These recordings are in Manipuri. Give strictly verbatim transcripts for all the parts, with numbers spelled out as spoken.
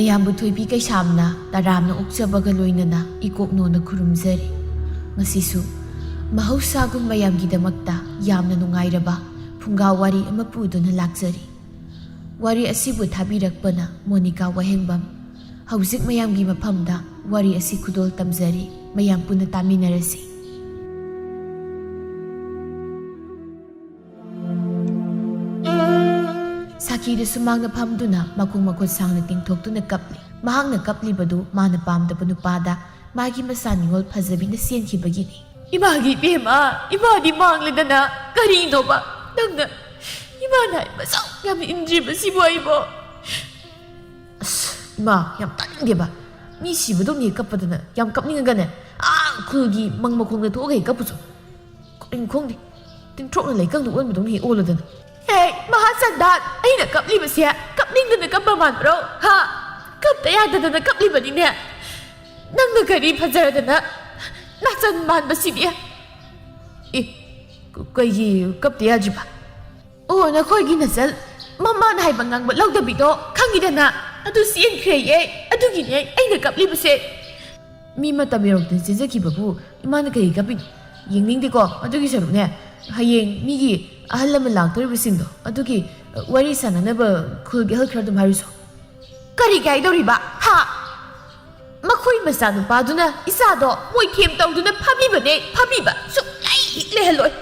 ꯃꯌꯥꯝꯕꯨ ꯊꯣꯏꯕꯤ ꯀꯩꯁꯥꯝꯅ ꯇꯔꯥꯝꯅ ꯑꯣꯛꯆꯕꯒ ꯂꯣꯏꯅꯅ ꯏꯀꯣꯛꯅꯣꯅ ꯈꯨꯔꯨꯝꯖꯔꯤ꯫ ꯉꯁꯤꯁꯨ ꯃꯍꯧꯁꯥꯒꯨꯝ ꯃꯌꯥꯝꯒꯤꯗꯃꯛꯇ ꯌꯥꯝꯅ ꯅꯨꯡꯉꯥꯏꯔꯕ ꯐꯨꯡꯒꯥ ꯋꯥꯔꯤ ꯑꯃ ꯄꯨꯗꯨꯅ ꯂꯥꯛꯆꯔꯤ꯫ ꯋꯥꯔꯤ ꯑꯁꯤꯕꯨ ꯊꯥꯕꯤꯔꯛꯄꯅ ꯃꯣꯅꯤꯀꯥ ꯋꯥꯍꯦꯡꯕꯝ꯫ ꯍꯧꯖꯤꯛ ꯃꯌꯥꯝꯒꯤ ꯃꯐꯝꯗ ꯋꯥꯔꯤ ꯑꯁꯤ ꯈꯨꯗꯣꯜ ꯇꯝꯖꯔꯤ꯫ ꯃꯌꯥꯝ ꯄꯨꯟꯅ ꯇꯥꯃꯤꯟꯅꯔꯁꯤ꯫ ꯁꯥꯈꯤꯗꯨ ꯁꯨꯃꯥꯡꯗ ꯐꯝꯗꯨꯅ ꯃꯈꯣꯡ ꯃꯈꯨꯠ ꯁꯥꯡꯅ ꯇꯤꯡꯊꯣꯛꯇꯨꯅ ꯀꯞꯂꯤ꯫ ꯃꯍꯥꯛꯅ ꯀꯞꯂꯤꯕꯗꯨ ꯃꯥꯅ ꯄꯥꯝꯗꯕ ꯅꯨꯄꯥꯗ ꯃꯥꯒꯤ ꯃꯆꯥ ꯅꯤꯉꯣꯜ ꯐꯖꯕꯤꯅ ꯆꯦꯟꯈꯤꯕꯒꯤꯅꯤ꯫ "ꯏꯃꯥꯒꯤ ꯏꯕꯦꯝꯃ, ꯏꯃꯥꯗꯤ ꯃꯥꯡꯂꯦꯗꯅ꯫ ꯀꯔꯤꯅꯣꯕ ꯅꯪꯅ ꯏꯃꯥꯅ ꯍꯥꯏꯕ ꯁꯨꯛ ꯌꯥꯝ ꯏꯟꯗ꯭ꯔꯤꯕꯁꯤꯕꯨ ꯑꯩꯕꯣ?" ꯑꯁ, ꯏꯃꯥ, ꯌꯥꯝ ꯇꯥꯅꯤꯡꯗꯦꯕ꯫ ꯃꯤ ꯁꯤꯕꯗꯧꯅ ꯍꯦꯛ ꯀꯞꯄꯗꯅ ꯌꯥꯝ ꯀꯞꯅꯤꯡꯉꯒꯅꯦ, ꯑꯥ ꯈꯨꯜꯒꯤ ꯃꯪ ꯃꯈꯣꯡꯗ ꯊꯣꯛꯑꯒ ꯍꯦꯛ ꯀꯞꯄꯁꯨ꯫ ꯀꯔꯤꯅꯣ ꯈꯪꯗꯦ, ꯇꯤꯟꯊ꯭ꯔꯣꯛꯅ ꯂꯩꯀꯪꯗ ꯑꯣꯟꯕꯗꯧꯅ ꯍꯦꯛ ꯑꯣꯜꯂꯗꯅ꯫ "ꯍꯦ, ꯃꯍꯥꯆꯟꯗꯥꯟ, ꯑꯩꯅ ꯀꯞꯂꯤꯕꯁꯦ ꯀꯞꯅꯤꯡꯗꯅ ꯀꯞꯄ ꯃꯥꯟꯕ꯭ꯔꯣ? ꯍꯥ? ꯀꯞꯇ ꯌꯥꯗꯗꯅ ꯀꯞꯂꯤꯕꯅꯤꯅꯦ꯫ ꯅꯪꯅ ꯀꯔꯤ ꯐꯖꯔꯗꯅ ꯅꯥꯆꯟ ꯃꯥꯟꯕꯁꯤꯗꯤ?" "ꯑꯦ, ꯀ-, ꯀꯩꯒꯤ ꯀꯞꯇ ꯌꯥꯗ꯭ꯔꯤꯕ?" "ꯑꯣ, ꯅꯈꯣꯏꯒꯤ ꯅꯆꯜ ꯃꯃꯥꯅ ꯍꯥꯏꯕ ꯉꯥꯡꯕ ꯂꯧꯗꯕꯤꯗꯣ ꯈꯪꯉꯤꯗꯅ, ꯑꯗꯨ ꯆꯦꯟꯈ꯭ꯔꯦꯌꯦ꯫ ꯑꯗꯨꯒꯤꯅꯦ ꯑꯩꯅ ꯀꯞꯂꯤꯕꯁꯦ꯫ ꯃꯤ ꯃꯇꯝ ꯌꯧꯔꯛꯇꯅ ꯆꯦꯟꯖꯈꯤꯕꯕꯨ ꯏꯃꯥꯅ ꯀꯔꯤ ꯀꯞꯄꯤꯅꯣ? ꯌꯦꯡꯅꯤꯡꯗꯦꯀꯣ꯫ ꯑꯗꯨꯒꯤ ꯁꯔꯨꯛꯅꯦ, ꯍꯌꯦꯡ ꯃꯤꯒꯤ ꯑꯍꯜ ꯂꯃꯟ ꯂꯥꯛꯇꯧꯔꯤꯕꯁꯤꯡꯗꯣ, ꯑꯗꯨꯒꯤ, ꯑ, ꯋꯥꯔꯤ ꯁꯥꯟꯅꯅꯕ ꯈꯨꯜꯒꯤ ꯑꯍꯜ ꯈꯔ ꯑꯗꯨꯝ ꯍꯥꯏꯔꯨꯁꯣ꯫" "ꯀꯔꯤ ꯀꯥꯏꯗꯧꯔꯤꯕ? ꯍꯥ? ꯃꯈꯣꯏ ꯃꯆꯥꯅꯨꯄꯥꯗꯨꯅ ꯏꯆꯥꯗꯣ ꯃꯣꯏꯊꯦꯝ ꯇꯧꯗꯨꯅ ꯐꯥꯕꯤꯕꯅꯦ, ꯐꯥꯕꯤꯕ꯫ ꯁꯨꯛꯂꯩ ꯍꯦꯛ ꯂꯩꯍꯜꯂꯣꯏ꯫"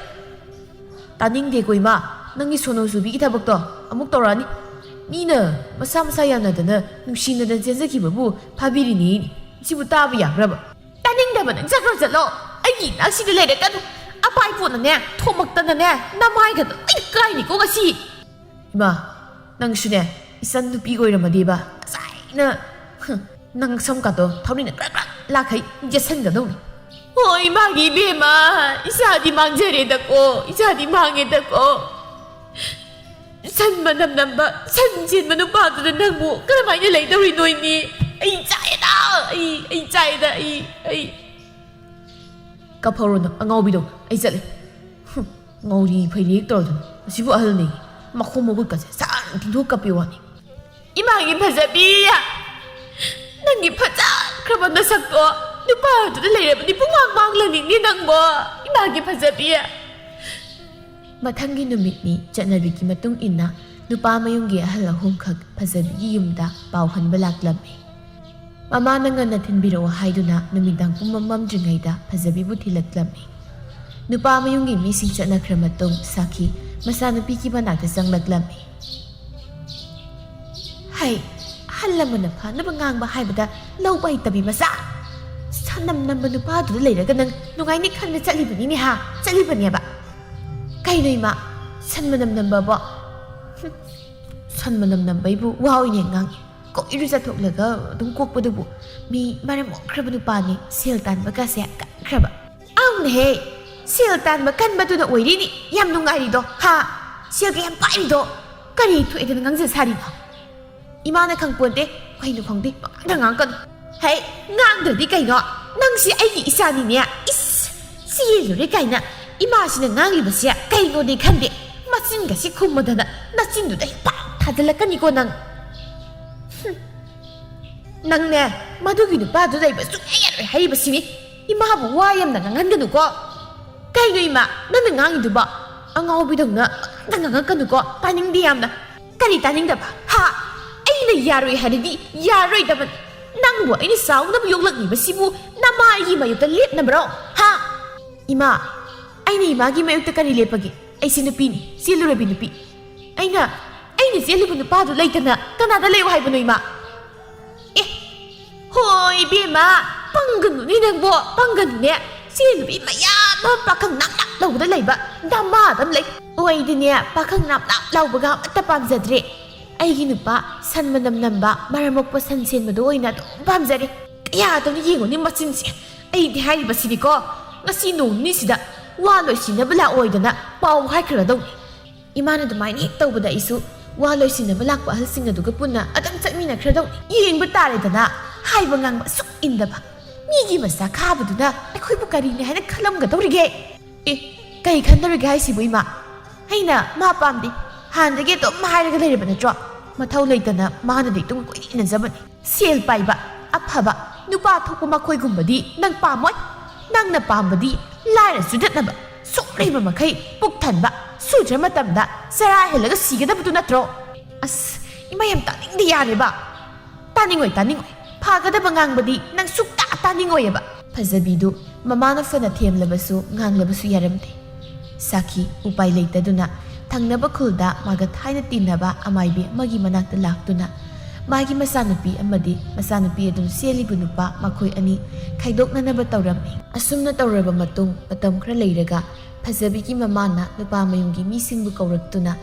"ꯇꯥꯅꯤꯡꯗꯦꯀꯣ ꯏꯃꯥ, ꯅꯪꯒꯤ ꯁꯣꯅꯣ ꯆꯨꯕꯤꯒꯤ ꯊꯕꯛꯇꯣ ꯑꯃꯨꯛ ꯇꯧꯔꯛꯑꯅꯤ꯫ ꯃꯤꯅ ꯃꯁꯥ ꯃꯁꯥ ꯌꯥꯅꯗꯅ ꯅꯨꯡꯁꯤꯅꯗꯅ ꯆꯦꯟꯖꯈꯤꯕꯕꯨ ꯐꯥꯕꯤꯔꯤꯅꯦ꯫ ꯁꯤꯕꯨ ꯇꯥꯕ ꯌꯥꯕ꯭ꯔꯕ?" "ꯇꯥꯅꯤꯡꯗꯕ ꯅꯪ ꯆꯠꯈ꯭ꯔꯣ ꯆꯠꯂꯣ꯫ ꯑꯩꯒꯤ ꯏꯅꯥꯛꯁꯤꯗ ꯂꯩꯔꯛꯀꯅꯨ꯫ ꯑꯄꯥꯏ ꯄꯣꯠꯅꯅꯦ, ꯊꯣꯝꯃꯛꯇꯅꯅꯦ, ꯅꯃꯥꯏꯒꯗꯣ ꯂꯣꯏ ꯀꯥꯏꯅꯤꯀꯣ ꯉꯁꯤ꯫" "ꯏꯃꯥ, ꯅꯪꯁꯨꯅꯦ, ꯏꯆꯟ ꯅꯨꯄꯤ ꯑꯣꯏꯔꯝꯃꯗꯤꯕ ꯉꯁꯥꯏꯅ, ꯍꯨꯝ, ꯅꯪ ꯁꯝꯀꯥꯗꯣ ꯊꯧꯔꯤꯅ ꯀ꯭ꯔꯛ ꯀ꯭ꯔꯛ ꯂꯥꯛꯈꯩ ꯌꯦꯠꯁꯟꯒꯗꯧꯅꯤ꯫" "ꯍꯣ, ꯏꯃꯥꯒꯤ ꯏꯕꯦꯝꯃ, ꯏꯆꯥꯗꯤ ꯃꯥꯡꯖꯔꯦꯗꯀꯣ, ꯏꯆꯥꯗꯤ ꯃꯥꯡꯉꯦꯗꯀꯣ꯫ ꯁꯟ ꯃꯅꯝ ꯅꯝꯕ, ꯁꯟ ꯆꯦꯟꯕ ꯅꯨꯄꯥꯗꯨꯗ ꯅꯪꯕꯨ ꯀꯔꯝꯍꯥꯏꯅ ꯂꯩꯗꯧꯔꯤꯅꯣ, ꯏꯃꯤ? ꯑꯩ ꯆꯥꯛꯑꯦꯗ, ꯑꯩ, ꯑꯩ ꯆꯥꯛꯑꯦꯗ, ꯑꯩ, ꯑꯩ꯫" "ꯀꯞꯍꯧꯔꯣ ꯅꯪ, ꯑꯉꯥꯎꯕꯤꯗꯣ, ꯑꯩ ꯆꯠꯂꯦ꯫" ꯍꯨꯝ, ꯉꯧꯔꯤ ꯐꯩꯔꯦꯛ ꯇꯧꯔꯗꯅ, ꯑꯁꯤꯕꯨ ꯑꯍꯜꯅꯦ꯫ ꯃꯈꯣꯡ ꯃꯈꯨꯠꯀꯁꯦ ꯁꯥꯡꯅ ꯇꯤꯡꯊꯣꯛ ꯀꯞꯄꯤ ꯋꯥꯅꯤ꯫ "ꯏꯃꯥꯒꯤ ꯐꯖꯕꯤ, ꯅꯪꯒꯤ ꯐꯖꯈ꯭ꯔꯕ ꯅꯁꯛꯇꯣ ꯅꯨꯄꯥꯗꯨꯗ ꯂꯩꯔꯕꯗꯤ ꯄꯨꯡꯃꯥꯡ ꯃꯥꯡꯂꯅꯤꯅꯦ ꯅꯪꯕꯣ, ꯏꯃꯥꯒꯤ ꯐꯖꯕꯤ꯫ ꯃꯊꯪꯒꯤ ꯅꯨꯃꯤꯠꯅꯤ꯫ ꯆꯠꯅꯕꯤꯒꯤ ꯃꯇꯨꯡ ꯏꯟꯅ ꯅꯨꯄꯥ ꯃꯌꯨꯝꯒꯤ ꯑꯍꯜ ꯑꯍꯨꯝꯈꯛ ꯐꯖꯕꯤꯒꯤ ꯌꯨꯝꯗ ꯄꯥꯎ ꯍꯟꯕ ꯂꯥꯛꯂꯝꯃꯤ꯫ ꯃꯃꯥꯅ ꯉꯟꯅ ꯊꯤꯟꯕꯤꯔꯛꯑꯣ ꯍꯥꯏꯗꯨꯅ ꯅꯨꯃꯤꯗꯥꯡ ꯄꯨꯝꯃꯝ ꯃꯝꯗ꯭ꯔꯤꯉꯩꯗ ꯐꯖꯕꯤꯕꯨ ꯊꯤꯜꯂꯛꯂꯝꯃꯤ꯫ ꯅꯨꯄꯥ ꯃꯌꯨꯝꯒꯤ ꯃꯤꯁꯤꯡ ꯆꯠꯅꯈ꯭ꯔ ꯃꯇꯨꯡ ꯁꯥꯈꯤ ꯃꯆꯥꯅꯨꯄꯤꯒꯤ ꯃꯅꯥꯛꯇ ꯆꯪꯂꯛꯂꯝꯃꯤ꯫ ꯍꯩ, ꯑꯍꯜ ꯂꯃꯟꯅ ꯐꯅꯕ ꯉꯥꯡꯕ ꯍꯥꯏꯕꯗ ꯂꯧꯕ ꯍꯩꯇꯕꯤ ꯃꯆꯥ꯫ ꯁꯟꯅꯝ ꯅꯝꯕ ꯅꯨꯄꯥꯗꯨꯗ ꯂꯩꯔꯒ ꯅꯪ ꯅꯨꯡꯉꯥꯏꯅꯤ ꯈꯟꯕ ꯆꯠꯂꯤꯕꯅꯤꯅꯦ ꯍꯥ? ꯆꯠꯂꯤꯕꯅꯦꯕ꯫ ꯀꯩꯅꯣ ꯏꯃꯥ, ꯁꯟ ꯃꯅꯝ ꯅꯝꯕꯕꯣ? ꯍꯨꯝ, ꯁꯟ ꯃꯅꯝ ꯅꯝꯕꯩꯕꯨ ꯋꯥ ꯑꯣꯏꯅ ꯉꯥꯡꯉꯤ꯫ ꯀꯣꯏꯔꯨ ꯆꯠꯊꯣꯛꯂꯒ ꯑꯗꯨꯝ ꯀꯣꯛꯄꯗꯨꯕꯨ ꯃꯤ ꯃꯔꯝ ꯃꯣꯛꯈ꯭ꯔꯕ ꯅꯨꯄꯥꯅꯤ, ꯁꯦꯜ ꯇꯥꯟꯕꯒꯁꯦ ꯀꯟꯈ꯭ꯔꯕ꯫ ꯑꯧꯅꯍꯦ, ꯁꯦꯜ ꯇꯥꯟꯕ ꯀꯟꯕꯗꯨꯅ ꯑꯣꯏꯔꯤꯅꯤ ꯌꯥꯝ ꯅꯨꯡꯉꯥꯏꯔꯤꯗꯣ, ꯍꯥ? ꯁꯦꯜꯒ ꯌꯥꯝ ꯄꯥꯏꯔꯤꯗꯣ꯫ ꯀꯔꯤ ꯊꯣꯛꯑꯦꯗꯅ ꯉꯥꯡꯖ ꯁꯥꯔꯤꯅꯣ? ꯏꯃꯥꯅ ꯈꯪꯄꯣꯟꯇꯦ, ꯀꯩꯅꯣ ꯈꯪꯗꯦ, ꯄꯉꯥꯡꯗ ꯉꯥꯡꯒꯅꯨ꯫ ꯍꯩ, ꯉꯥꯡꯗ꯭ꯔꯗꯤ ꯀꯩꯅꯣ? ꯅꯪꯁꯤ ꯑꯩꯒꯤ ꯏꯆꯥꯅꯤꯅꯦ꯫ ꯏꯁ, ꯆꯦꯜꯂꯨꯔꯦ ꯀꯥꯏꯅ ꯏꯃꯥꯁꯤꯅ ꯉꯥꯡꯂꯤꯕꯁꯦ ꯀꯩꯅꯣꯗꯤ ꯈꯪꯗꯦ꯫ ꯃꯆꯤꯟꯒꯁꯤ ꯈꯨꯝꯃꯗꯅ ꯅꯆꯤꯟꯗꯨꯗ ꯍꯤꯗꯥꯛ ꯊꯥꯖꯤꯜꯂꯛꯀꯅꯤꯀꯣ ꯅꯪ꯫ ꯍꯨꯝ꯫ ꯅꯪꯅꯦ, ꯃꯗꯨꯒꯤ ꯅꯨꯄꯥꯗꯨ ꯂꯩꯕ ꯁꯨꯡꯌꯥ ꯌꯥꯔꯣꯏ ꯍꯥꯏꯔꯤꯕꯁꯤꯅꯤ꯫ ꯏꯃꯥꯕꯨ ꯋꯥ ꯌꯥꯝꯅ ꯉꯥꯡꯍꯟꯒꯅꯨꯀꯣ꯫ ꯀꯩꯅꯣ ꯏꯃꯥ, ꯅꯪꯅ ꯉꯥꯡꯉꯤꯗꯨꯕꯣ? ꯑꯉꯥꯎꯕꯤꯗꯧꯅ ꯄꯪꯉꯥꯡꯗ ꯉꯥꯡꯉꯛꯀꯅꯨꯀꯣ, ꯇꯥꯅꯤꯡꯗꯦ ꯌꯥꯝꯅ꯫ ꯀꯔꯤ ꯇꯥꯅꯤꯡꯗꯕ? ꯍꯥ? ꯑꯩꯅ ꯌꯥꯔꯣꯏ ꯍꯥꯏꯔꯗꯤ ꯌꯥꯔꯣꯏꯗꯕꯅꯤ꯫ ꯅꯪꯕꯨ ꯑꯩꯅ ꯆꯥꯎꯅꯕ ꯌꯣꯛꯂꯛꯂꯤꯕꯁꯤꯕꯨ ꯅꯃꯥꯒꯤ ꯃꯥꯌꯣꯛꯇ ꯂꯦꯞꯅꯕ꯭ꯔꯣ? ꯍꯥ? ꯏꯃꯥ, ꯑꯩꯅ ꯏꯃꯥꯒꯤ ꯃꯥꯌꯣꯛꯇ ꯀꯔꯤ ꯂꯦꯞꯄꯒꯦ? ꯑꯩꯁꯦ ꯅꯨꯄꯤꯅꯤ, ꯆꯦꯜꯂꯨꯔꯕꯤ ꯅꯨꯄꯤ꯫ ꯑꯩꯅ, ꯑꯩꯅ ꯆꯦꯜꯂꯨꯕ ꯅꯨꯄꯥꯗꯨ ꯂꯩꯇꯅ ꯀꯅꯥꯗ ꯂꯩꯌꯨ ꯍꯥꯏꯕꯅꯣ ꯏꯃꯥ? ꯑꯦ, ꯍꯣꯏ ꯏꯕꯦꯝꯃ, ꯄꯪꯒꯅꯨꯅꯦ ꯅꯪꯕꯣ, ꯄꯪꯒꯅꯨꯅꯦ꯫ ꯆꯦꯜꯂꯨꯕꯤ ꯃꯌꯥꯝ ꯑꯃ ꯄꯥꯈꯪ ꯅꯥꯞ ꯅꯥꯞ ꯂꯥꯎꯕꯗ ꯂꯩꯕ ꯗꯃꯥꯗ ꯑꯃ ꯂꯩ꯫ ꯑꯣ, ꯑꯩꯗꯤꯅꯦ, ꯄꯥꯈꯪ ꯅꯥꯞ ꯅꯥꯞ ꯂꯥꯎꯕꯒ ꯑꯃꯠꯇ ꯄꯥꯝꯖꯗ꯭ꯔꯦ꯫ ꯑꯩꯒꯤ ꯅꯨꯄꯥ ꯁꯟ ꯃꯅꯝ ꯅꯝꯕ, ꯃꯔꯝ ꯃꯣꯛꯄ ꯁꯟ ꯁꯦꯟꯕꯗꯣ ꯑꯣꯏꯅ ꯑꯗꯨꯝ ꯄꯥꯝꯖꯔꯦ꯫ ꯀꯌꯥꯗꯧꯅ ꯌꯦꯡꯉꯨꯅꯦ ꯃꯆꯤꯟꯁꯦ꯫ ꯑꯩꯗꯤ ꯍꯥꯏꯔꯤꯕꯁꯤꯗꯤꯀꯣ, ꯉꯁꯤ ꯅꯣꯡ ꯅꯤꯅꯤꯁꯤꯗ ꯋꯥ ꯂꯣꯏꯁꯤꯟꯅꯕ ꯂꯥꯛꯑꯣꯏꯗꯅ ꯄꯥꯎ ꯍꯥꯏꯈ꯭ꯔꯗꯧꯅꯤ꯫ ꯏꯃꯥꯅ ꯑꯗꯨꯃꯥꯏꯅ ꯍꯦꯛ ꯇꯧꯕꯗ ꯑꯩꯁꯨ ꯋꯥ ꯂꯣꯏꯁꯤꯟꯅꯕ ꯂꯥꯛꯄ ꯑꯍꯜꯁꯤꯡ ꯑꯗꯨꯒ ꯄꯨꯟꯅ ꯑꯗꯨꯝ ꯆꯠꯃꯤꯟꯅꯈ꯭ꯔꯗꯧꯅꯤ꯫ ꯌꯦꯡꯕ ꯇꯥꯔꯦꯗꯅ, ꯍꯥꯏꯕ ꯉꯥꯡꯕ ꯁꯨꯛ ꯏꯟꯗꯕ ꯃꯤꯒꯤ ꯃꯆꯥ ꯈꯥꯕꯗꯨꯅ ꯑꯩꯈꯣꯏꯕꯨ ꯀꯔꯤꯅꯤ ꯍꯥꯏꯅ ꯈꯜꯂꯝꯒꯗꯧꯔꯤꯒꯦ? ꯑꯦ, ꯀꯩ ꯈꯟꯗꯧꯔꯤꯒꯦ ꯍꯥꯏꯁꯤꯕꯨ ꯏꯃꯥ? ꯑꯩꯅ ꯃꯥ ꯄꯥꯝꯗꯦ, ꯍꯥꯟꯅꯗꯒꯤ ꯑꯗꯨꯝ ꯍꯥꯏꯔꯒ ꯂꯩꯔꯕ ꯅꯠꯇ꯭ꯔꯣ? ꯃꯊꯧ ꯂꯩꯇꯅ ꯃꯥꯅꯗꯤ ꯑꯗꯨꯝ ꯀꯣꯏꯏꯟ ꯏꯟꯅꯖꯕꯅꯤ꯫ ꯁꯦꯜ ꯄꯥꯏꯕ, ꯑꯐꯕ, ꯅꯨꯄꯥ ꯊꯣꯛꯄ ꯃꯈꯣꯏꯒꯨꯝꯕꯗꯤ ꯅꯪ ꯄꯥꯝꯃꯣꯏ꯫ ꯅꯪꯅ ꯄꯥꯝꯕꯗꯤ ꯂꯥꯏꯔ ꯆꯨꯗꯠꯅꯕ, ꯁꯨꯛ ꯂꯩꯕ ꯃꯈꯩ ꯄꯨꯛ ꯊꯟꯕ, ꯁꯨꯗ꯭ꯔ ꯃꯇꯝꯗ ꯆꯔꯥ ꯍꯦꯜꯂꯒ ꯁꯤꯒꯗꯕꯗꯨ ꯅꯠꯇ꯭ꯔꯣ? ꯑꯁ, ꯏꯃꯥ, ꯌꯥꯝ ꯇꯥꯅꯤꯡꯗꯦ, ꯌꯥꯔꯦꯕ꯫ ꯇꯥꯅꯤꯡꯉꯣꯏ, ꯇꯥꯅꯤꯡꯉꯣꯏ꯫ ꯐꯒꯗꯕ ꯉꯥꯡꯕꯗꯤ ꯅꯪ ꯁꯨꯛꯇꯥ ꯇꯥꯅꯤꯡꯉꯣꯏꯑꯕ꯫ ꯐꯖꯕꯤꯗꯨ ꯃꯃꯥꯅ ꯐꯅ ꯊꯦꯝꯂꯕꯁꯨ ꯉꯥꯡꯂꯕꯁꯨ ꯌꯥꯔꯝꯗꯦ꯫ ꯁꯥꯈꯤ ꯎꯄꯥꯏ ꯂꯩꯇꯗꯨꯅ ꯊꯪꯅꯕ ꯈꯨꯜꯗ ꯃꯥꯒ ꯊꯥꯏꯅ ꯇꯤꯟꯅꯕ ꯑꯃꯥꯏꯕꯤ ꯑꯃꯒꯤ ꯃꯅꯥꯛꯇ ꯂꯥꯛꯇꯨꯅ ꯃꯥꯒꯤ ꯃꯆꯥꯅꯨꯄꯤ ꯑꯃꯗꯤ ꯃꯆꯥꯅꯨꯄꯤ ꯑꯗꯨꯝ ꯆꯦꯜꯂꯤꯕ ꯅꯨꯄꯥ ꯃꯈꯣꯏ ꯑꯅꯤ ꯈꯥꯏꯗꯣꯛꯅꯅꯕ ꯇꯧꯔꯝꯃꯤ꯫ ꯑꯁꯨꯝꯅ ꯇꯧꯔꯕ ꯃꯇꯨꯡ ꯃꯇꯝ ꯈꯔ ꯂꯩꯔꯒ ꯐꯖꯕꯤꯒꯤ ꯃꯃꯥꯅ ꯅꯨꯄꯥ ꯃꯌꯨꯝꯒꯤ ꯃꯤꯁꯤꯡꯕꯨ ꯀꯧꯔꯛꯇꯨꯅ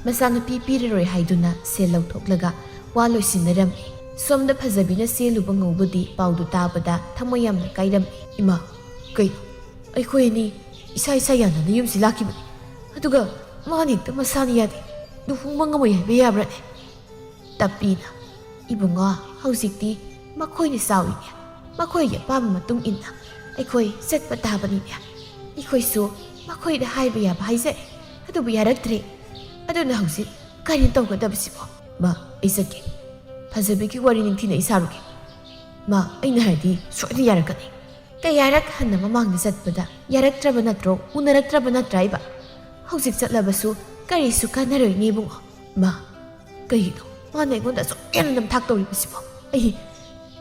ꯃꯆꯥꯅꯨꯄꯤ ꯄꯤꯔꯔꯣꯏ ꯍꯥꯏꯗꯨꯅ ꯁꯦꯜ ꯂꯧꯊꯣꯛꯂꯒ ꯋꯥ ꯂꯣꯏꯁꯤꯟꯅꯔꯝꯃꯤ꯫ ꯁꯣꯝꯗ ꯐꯖꯕꯤꯅ ꯆꯦꯜꯂꯨꯕ ꯉꯧꯕꯗꯤ ꯄꯥꯎꯗꯨ ꯇꯥꯕꯗ ꯊꯃꯣꯏ ꯌꯥꯝꯅ ꯀꯥꯏꯔꯝꯃꯤ꯫ "ꯏꯃꯥ, ꯀꯩꯅꯣ? ꯑꯩꯈꯣꯏ ꯑꯅꯤ ꯏꯁꯥ ꯏꯁꯥ ꯌꯥꯅꯅ ꯌꯨꯝꯁꯤ ꯂꯥꯛꯈꯤꯕꯅꯤ꯫ ꯑꯗꯨꯒ ꯃꯥꯅ ꯍꯦꯛꯇ ꯃꯁꯥꯅ ꯌꯥꯗꯦ, ꯂꯨꯍꯣꯡꯕ ꯉꯝꯃꯣꯏ ꯍꯥꯏꯕ ꯌꯥꯕ꯭ꯔꯥꯅꯦ?" ꯇꯞꯄꯤꯅ, "ꯏꯕꯨꯡꯉꯣ, ꯍꯧꯖꯤꯛꯇꯤ ꯃꯈꯣꯏꯅ ꯆꯥꯎꯔꯤꯅꯦ꯫ ꯃꯈꯣꯏꯒꯤ ꯑꯄꯥꯝꯕ ꯃꯇꯨꯡ ꯏꯟꯅ ꯑꯩꯈꯣꯏ ꯆꯠꯄ ꯇꯥꯕꯅꯤꯅꯦ꯫ ꯑꯩꯈꯣꯏꯁꯨ ꯃꯈꯣꯏꯗ ꯍꯥꯏꯕ ꯌꯥꯕ ꯍꯥꯏꯖꯔꯦ, ꯑꯗꯨꯕꯨ ꯌꯥꯔꯛꯇ꯭ꯔꯦ꯫ ꯑꯗꯨꯅ ꯍꯧꯖꯤꯛ ꯀꯔꯤ ꯇꯧꯒꯗꯕꯁꯤꯕꯣ?" "ꯃꯥ, ꯑꯩ ꯆꯠꯀꯦ꯫ ꯐꯖꯕꯤꯒꯤ ꯋꯥꯔꯤ ꯅꯤꯡꯊꯤꯅ ꯑꯩ ꯁꯥꯔꯨꯒꯦ꯫ ꯃꯥ, ꯑꯩꯅ ꯍꯥꯏꯔꯗꯤ ꯁꯣꯏꯗꯅ ꯌꯥꯔꯛꯀꯅꯤ꯫" ꯀꯌꯥꯔꯛ ꯍꯟꯅ ꯃꯃꯥꯡꯗ ꯆꯠꯄꯗ ꯌꯥꯔꯛꯇ꯭ꯔꯕ ꯅꯠꯇ꯭ꯔꯣ? ꯎꯅꯔꯛꯇ꯭ꯔꯕ ꯅꯠꯇ꯭ꯔꯥ ꯏꯕ? ꯍꯧꯖꯤꯛ ꯆꯠꯂꯕꯁꯨ ꯀꯔꯤꯁꯨ ꯀꯥꯟꯅꯔꯣꯏꯅꯦ ꯏꯕꯨꯡꯉꯣ꯫ ꯃꯥ, ꯀꯩꯒꯤꯅꯣ ꯃꯥꯅ ꯑꯩꯉꯣꯟꯗ ꯑꯁꯨꯛ ꯍꯦꯟꯅ ꯅꯝꯊꯥꯛ ꯇꯧꯔꯤꯕꯁꯤꯕꯣ? ꯑꯩ,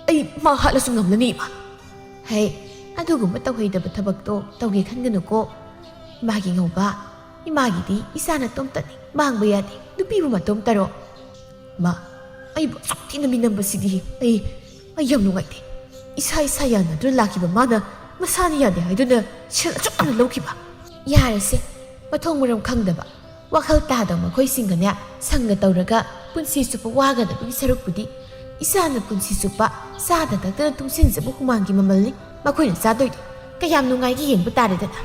ꯑꯩ ꯃꯥ ꯍꯥꯠꯂꯁꯨ ꯉꯝꯂꯅꯤ, ꯏꯃꯥ꯫ ꯍꯦ, ꯑꯗꯨꯒꯨꯝꯕ ꯇꯧꯍꯩꯗꯕ ꯊꯕꯛꯇꯣ ꯇꯧꯒꯦ ꯈꯟꯒꯅꯨꯀꯣ꯫ ꯏꯃꯥꯒꯤ ꯉꯧꯕ, ꯏꯃꯥꯒꯤꯗꯤ ꯏꯆꯥ ꯅꯇꯣꯝꯇꯅꯤ, ꯃꯥꯡꯕ ꯌꯥꯗꯦ, ꯅꯨꯄꯤꯕꯨ ꯃꯇꯣꯝꯇꯔꯣ? ꯃꯥ, ꯑꯩꯕꯨ ꯑꯁꯨꯛ ꯊꯤꯅ ꯃꯤꯅꯝꯕꯁꯤꯗꯤ ꯑꯩ, ꯑꯩ ꯌꯥꯝ ꯅꯨꯡꯉꯥꯏꯇꯦ꯫ ꯏꯁꯥ ꯏꯁꯥ ꯌꯥꯅꯗꯨꯅ ꯂꯥꯛꯈꯤꯕ ꯃꯥꯅ ꯃꯁꯥꯅ ꯌꯥꯗꯦ ꯍꯥꯏꯗꯨꯅ ꯁꯦꯜ ꯑꯁꯨꯛ ꯌꯥꯝꯅ ꯂꯧꯈꯤꯕ꯫ ꯌꯥꯔꯦꯁꯦ, ꯃꯊꯣꯡ ꯃꯔꯝ ꯈꯪꯗꯕ, ꯋꯥꯈꯜ ꯇꯥꯗꯕ ꯃꯈꯣꯏꯁꯤꯡꯒꯅꯦ ꯁꯪꯒ ꯇꯧꯔꯒ ꯄꯨꯟꯁꯤ ꯆꯨꯞꯄ ꯋꯥꯒꯗꯕꯒꯤ ꯁꯔꯨꯛꯄꯨꯗꯤ ꯏꯆꯥꯅ ꯄꯨꯟꯁꯤ ꯆꯨꯞꯄ ꯆꯥꯗ ꯊꯛꯇꯅ ꯇꯨꯡꯁꯤꯟꯖꯕ ꯍꯨꯃꯥꯡꯒꯤ ꯃꯃꯜꯅꯤ ꯃꯈꯣꯏꯅ ꯆꯥꯗꯣꯏꯗꯣ꯫ ꯀꯌꯥꯝ ꯅꯨꯡꯉꯥꯏꯒꯦ ꯌꯦꯡꯕ ꯇꯥꯔꯦꯗꯅ꯫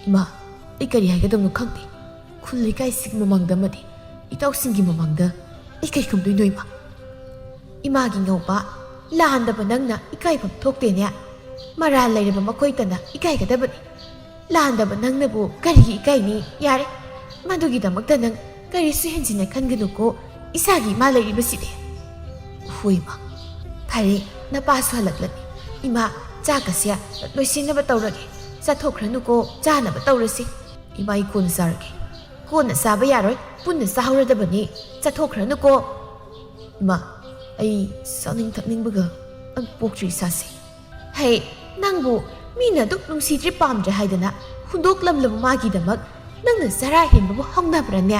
ꯏꯃꯥ, ꯑꯩ ꯀꯔꯤ ꯍꯥꯏꯒꯗꯕꯅꯣ ꯈꯪꯗꯦ꯫ ꯈꯨꯜ ꯂꯩꯀꯥꯏꯁꯤꯒꯤ ꯃꯃꯥꯡꯗ ꯑꯃꯗꯤ ꯏꯇꯥꯎꯁꯤꯡꯒꯤ ꯃꯃꯥꯡꯗ ꯑꯩ ꯀꯩ ꯈꯨꯝꯗꯣꯏꯅꯣ ꯏꯃꯥ? ꯏꯃꯥꯒꯤ ꯉꯧꯕ, ꯂꯥꯟꯗꯕ ꯅꯪꯅ ꯏꯀꯥꯏꯐꯝ ꯊꯣꯛꯇꯦꯅꯦ꯫ ꯃꯔꯥꯜ ꯂꯩꯔꯕ ꯃꯈꯣꯏꯇꯅ ꯏꯀꯥꯏꯒꯗꯕꯅꯤ꯫ ꯂꯥꯟꯗꯕ ꯅꯪꯅꯕꯨ ꯀꯔꯤꯒꯤ ꯏꯀꯥꯏꯅꯤ? ꯌꯥꯔꯦ, ꯃꯗꯨꯒꯤꯗꯃꯛꯇ ꯅꯪ ꯀꯔꯤꯁꯨ ꯍꯦꯟꯖꯤꯟꯅ ꯈꯟꯒꯅꯨꯀꯣ, ꯏꯆꯥꯒꯤ ꯏꯃꯥ ꯂꯩꯔꯤꯕꯁꯤꯗꯤ꯫ ꯍꯣꯏ ꯏꯃꯥ, "ꯑꯔꯦ, ꯅꯄꯥꯁꯨ ꯍꯜꯂꯛꯂꯅꯤ꯫ ꯏꯃꯥ, ꯆꯥꯛꯀꯁꯦ ꯂꯣꯏꯁꯤꯟꯅꯕ ꯇꯧꯔꯒꯦ꯫ ꯆꯥꯊꯣꯛꯈ꯭ꯔꯅꯨꯀꯣ, ꯆꯥꯅꯕ ꯇꯧꯔꯁꯤ꯫ ꯏꯃꯥ, ꯑꯩ ꯀꯣꯟꯅ ꯆꯥꯔꯒꯦ꯫" "ꯀꯣꯟꯅ ꯆꯥꯕ ꯌꯥꯔꯣꯏ, ꯄꯨꯟꯅ ꯆꯥꯍꯧꯔꯗꯕꯅꯤ꯫ ꯆꯥꯊꯣꯛꯈ꯭ꯔꯅꯨꯀꯣ꯫" "ꯏꯃꯥ, ꯑꯩ ꯆꯥꯅꯤꯡ ꯊꯛꯅꯤꯡꯕꯒ ꯑꯝ ꯄꯣꯛꯇ꯭ꯔꯤ ꯏꯁꯥꯁꯦ꯫" "ꯍꯩ, ꯅꯪꯕꯨ ꯃꯤꯅ ꯑꯗꯨꯛ ꯅꯨꯡꯁꯤꯗ꯭ꯔꯦ ꯄꯥꯝꯗ꯭ꯔꯦ ꯍꯥꯏꯗꯅ ꯍꯨꯟꯗꯣꯛꯂꯝꯂꯕ ꯃꯥꯒꯤꯗꯃꯛ ꯅꯪꯅ ꯆꯔꯥ ꯍꯦꯟꯕꯕꯨ ꯍꯧꯅꯕ꯭ꯔꯅꯦ?"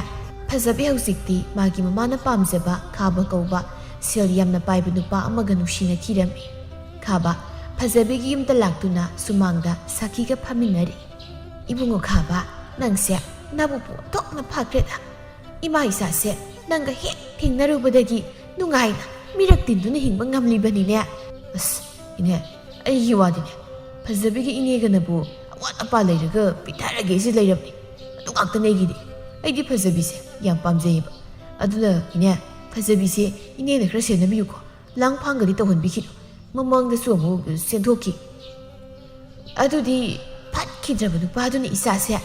ꯐꯖꯕꯤ ꯍꯧꯖꯤꯛꯇꯤ ꯃꯥꯒꯤ ꯃꯃꯥꯅ ꯄꯥꯝꯖꯕ ꯈꯥꯕ ꯀꯧꯕ ꯁꯦꯜ ꯌꯥꯝꯅ ꯄꯥꯏꯕ ꯅꯨꯄꯥ ꯑꯃꯒ ꯅꯨꯡꯁꯤꯅꯈꯤꯔꯝꯃꯤ꯫ ꯈꯥꯕ ꯐꯖꯕꯤꯒꯤ ꯌꯨꯝꯗ ꯂꯥꯛꯇꯨꯅ ꯁꯨꯃꯥꯡꯗ ꯁꯥꯈꯤꯒ ꯐꯝꯃꯤꯟꯅꯔꯤ꯫ "ꯏꯕꯨꯡꯉꯣ ꯈꯥꯕ, ꯅꯪꯁꯦ ꯅꯕꯨꯛꯄꯨ ꯑꯣꯟꯊꯣꯛꯅ ꯐꯈ꯭ꯔꯦꯗ꯫ ꯏꯃꯥ ꯏꯆꯥꯁꯦ ꯅꯪꯒ ꯍꯦꯛ ꯊꯦꯡꯅꯔꯨꯕꯗꯒꯤ ꯅꯨꯡꯉꯥꯏꯅ ꯃꯤꯔꯛ ꯇꯤꯟꯗꯨꯅ ꯍꯤꯡꯕ ꯉꯝꯂꯤꯕꯅꯤꯅꯦ꯫" "ꯑꯁ, ꯏꯅꯦ, ꯑꯩꯒꯤ ꯋꯥꯗꯤꯅꯦ, ꯐꯖꯕꯤꯒꯤ ꯏꯅꯦꯒꯅꯕꯨ ꯑꯋꯥꯠ ꯑꯄꯥ ꯂꯩꯔꯒ ꯄꯤꯊꯔꯒꯦꯁꯤ ꯂꯩꯔꯕꯅꯤ꯫ ꯑꯗꯨ ꯉꯥꯛꯇꯅꯦ ꯑꯩꯒꯤꯗꯤ꯫ ꯑꯩꯗꯤ ꯐꯖꯕꯤꯁꯦ ꯌꯥꯝ ꯄꯥꯝꯖꯩꯌꯦꯕ꯫ ꯑꯗꯨꯅ ꯏꯅꯦ, ꯐꯖꯕꯤꯁꯦ ꯏꯅꯦꯅ ꯈꯔ ꯁꯦꯟꯅꯕꯤꯌꯨꯀꯣ꯫ ꯂꯥꯡꯐꯥꯡꯒꯗꯤ ꯇꯧꯍꯟꯕꯤꯈꯤꯅꯨ꯫ ꯃꯃꯥꯡꯗꯁꯨ ꯑꯃꯨꯛ ꯆꯦꯟꯊꯣꯛꯈꯤ꯫" "ꯑꯗꯨꯗꯤ ꯐꯠꯈꯤꯗ꯭ꯔꯕ ꯅꯨꯄꯥꯗꯨꯅ ꯏꯆꯥꯁꯦ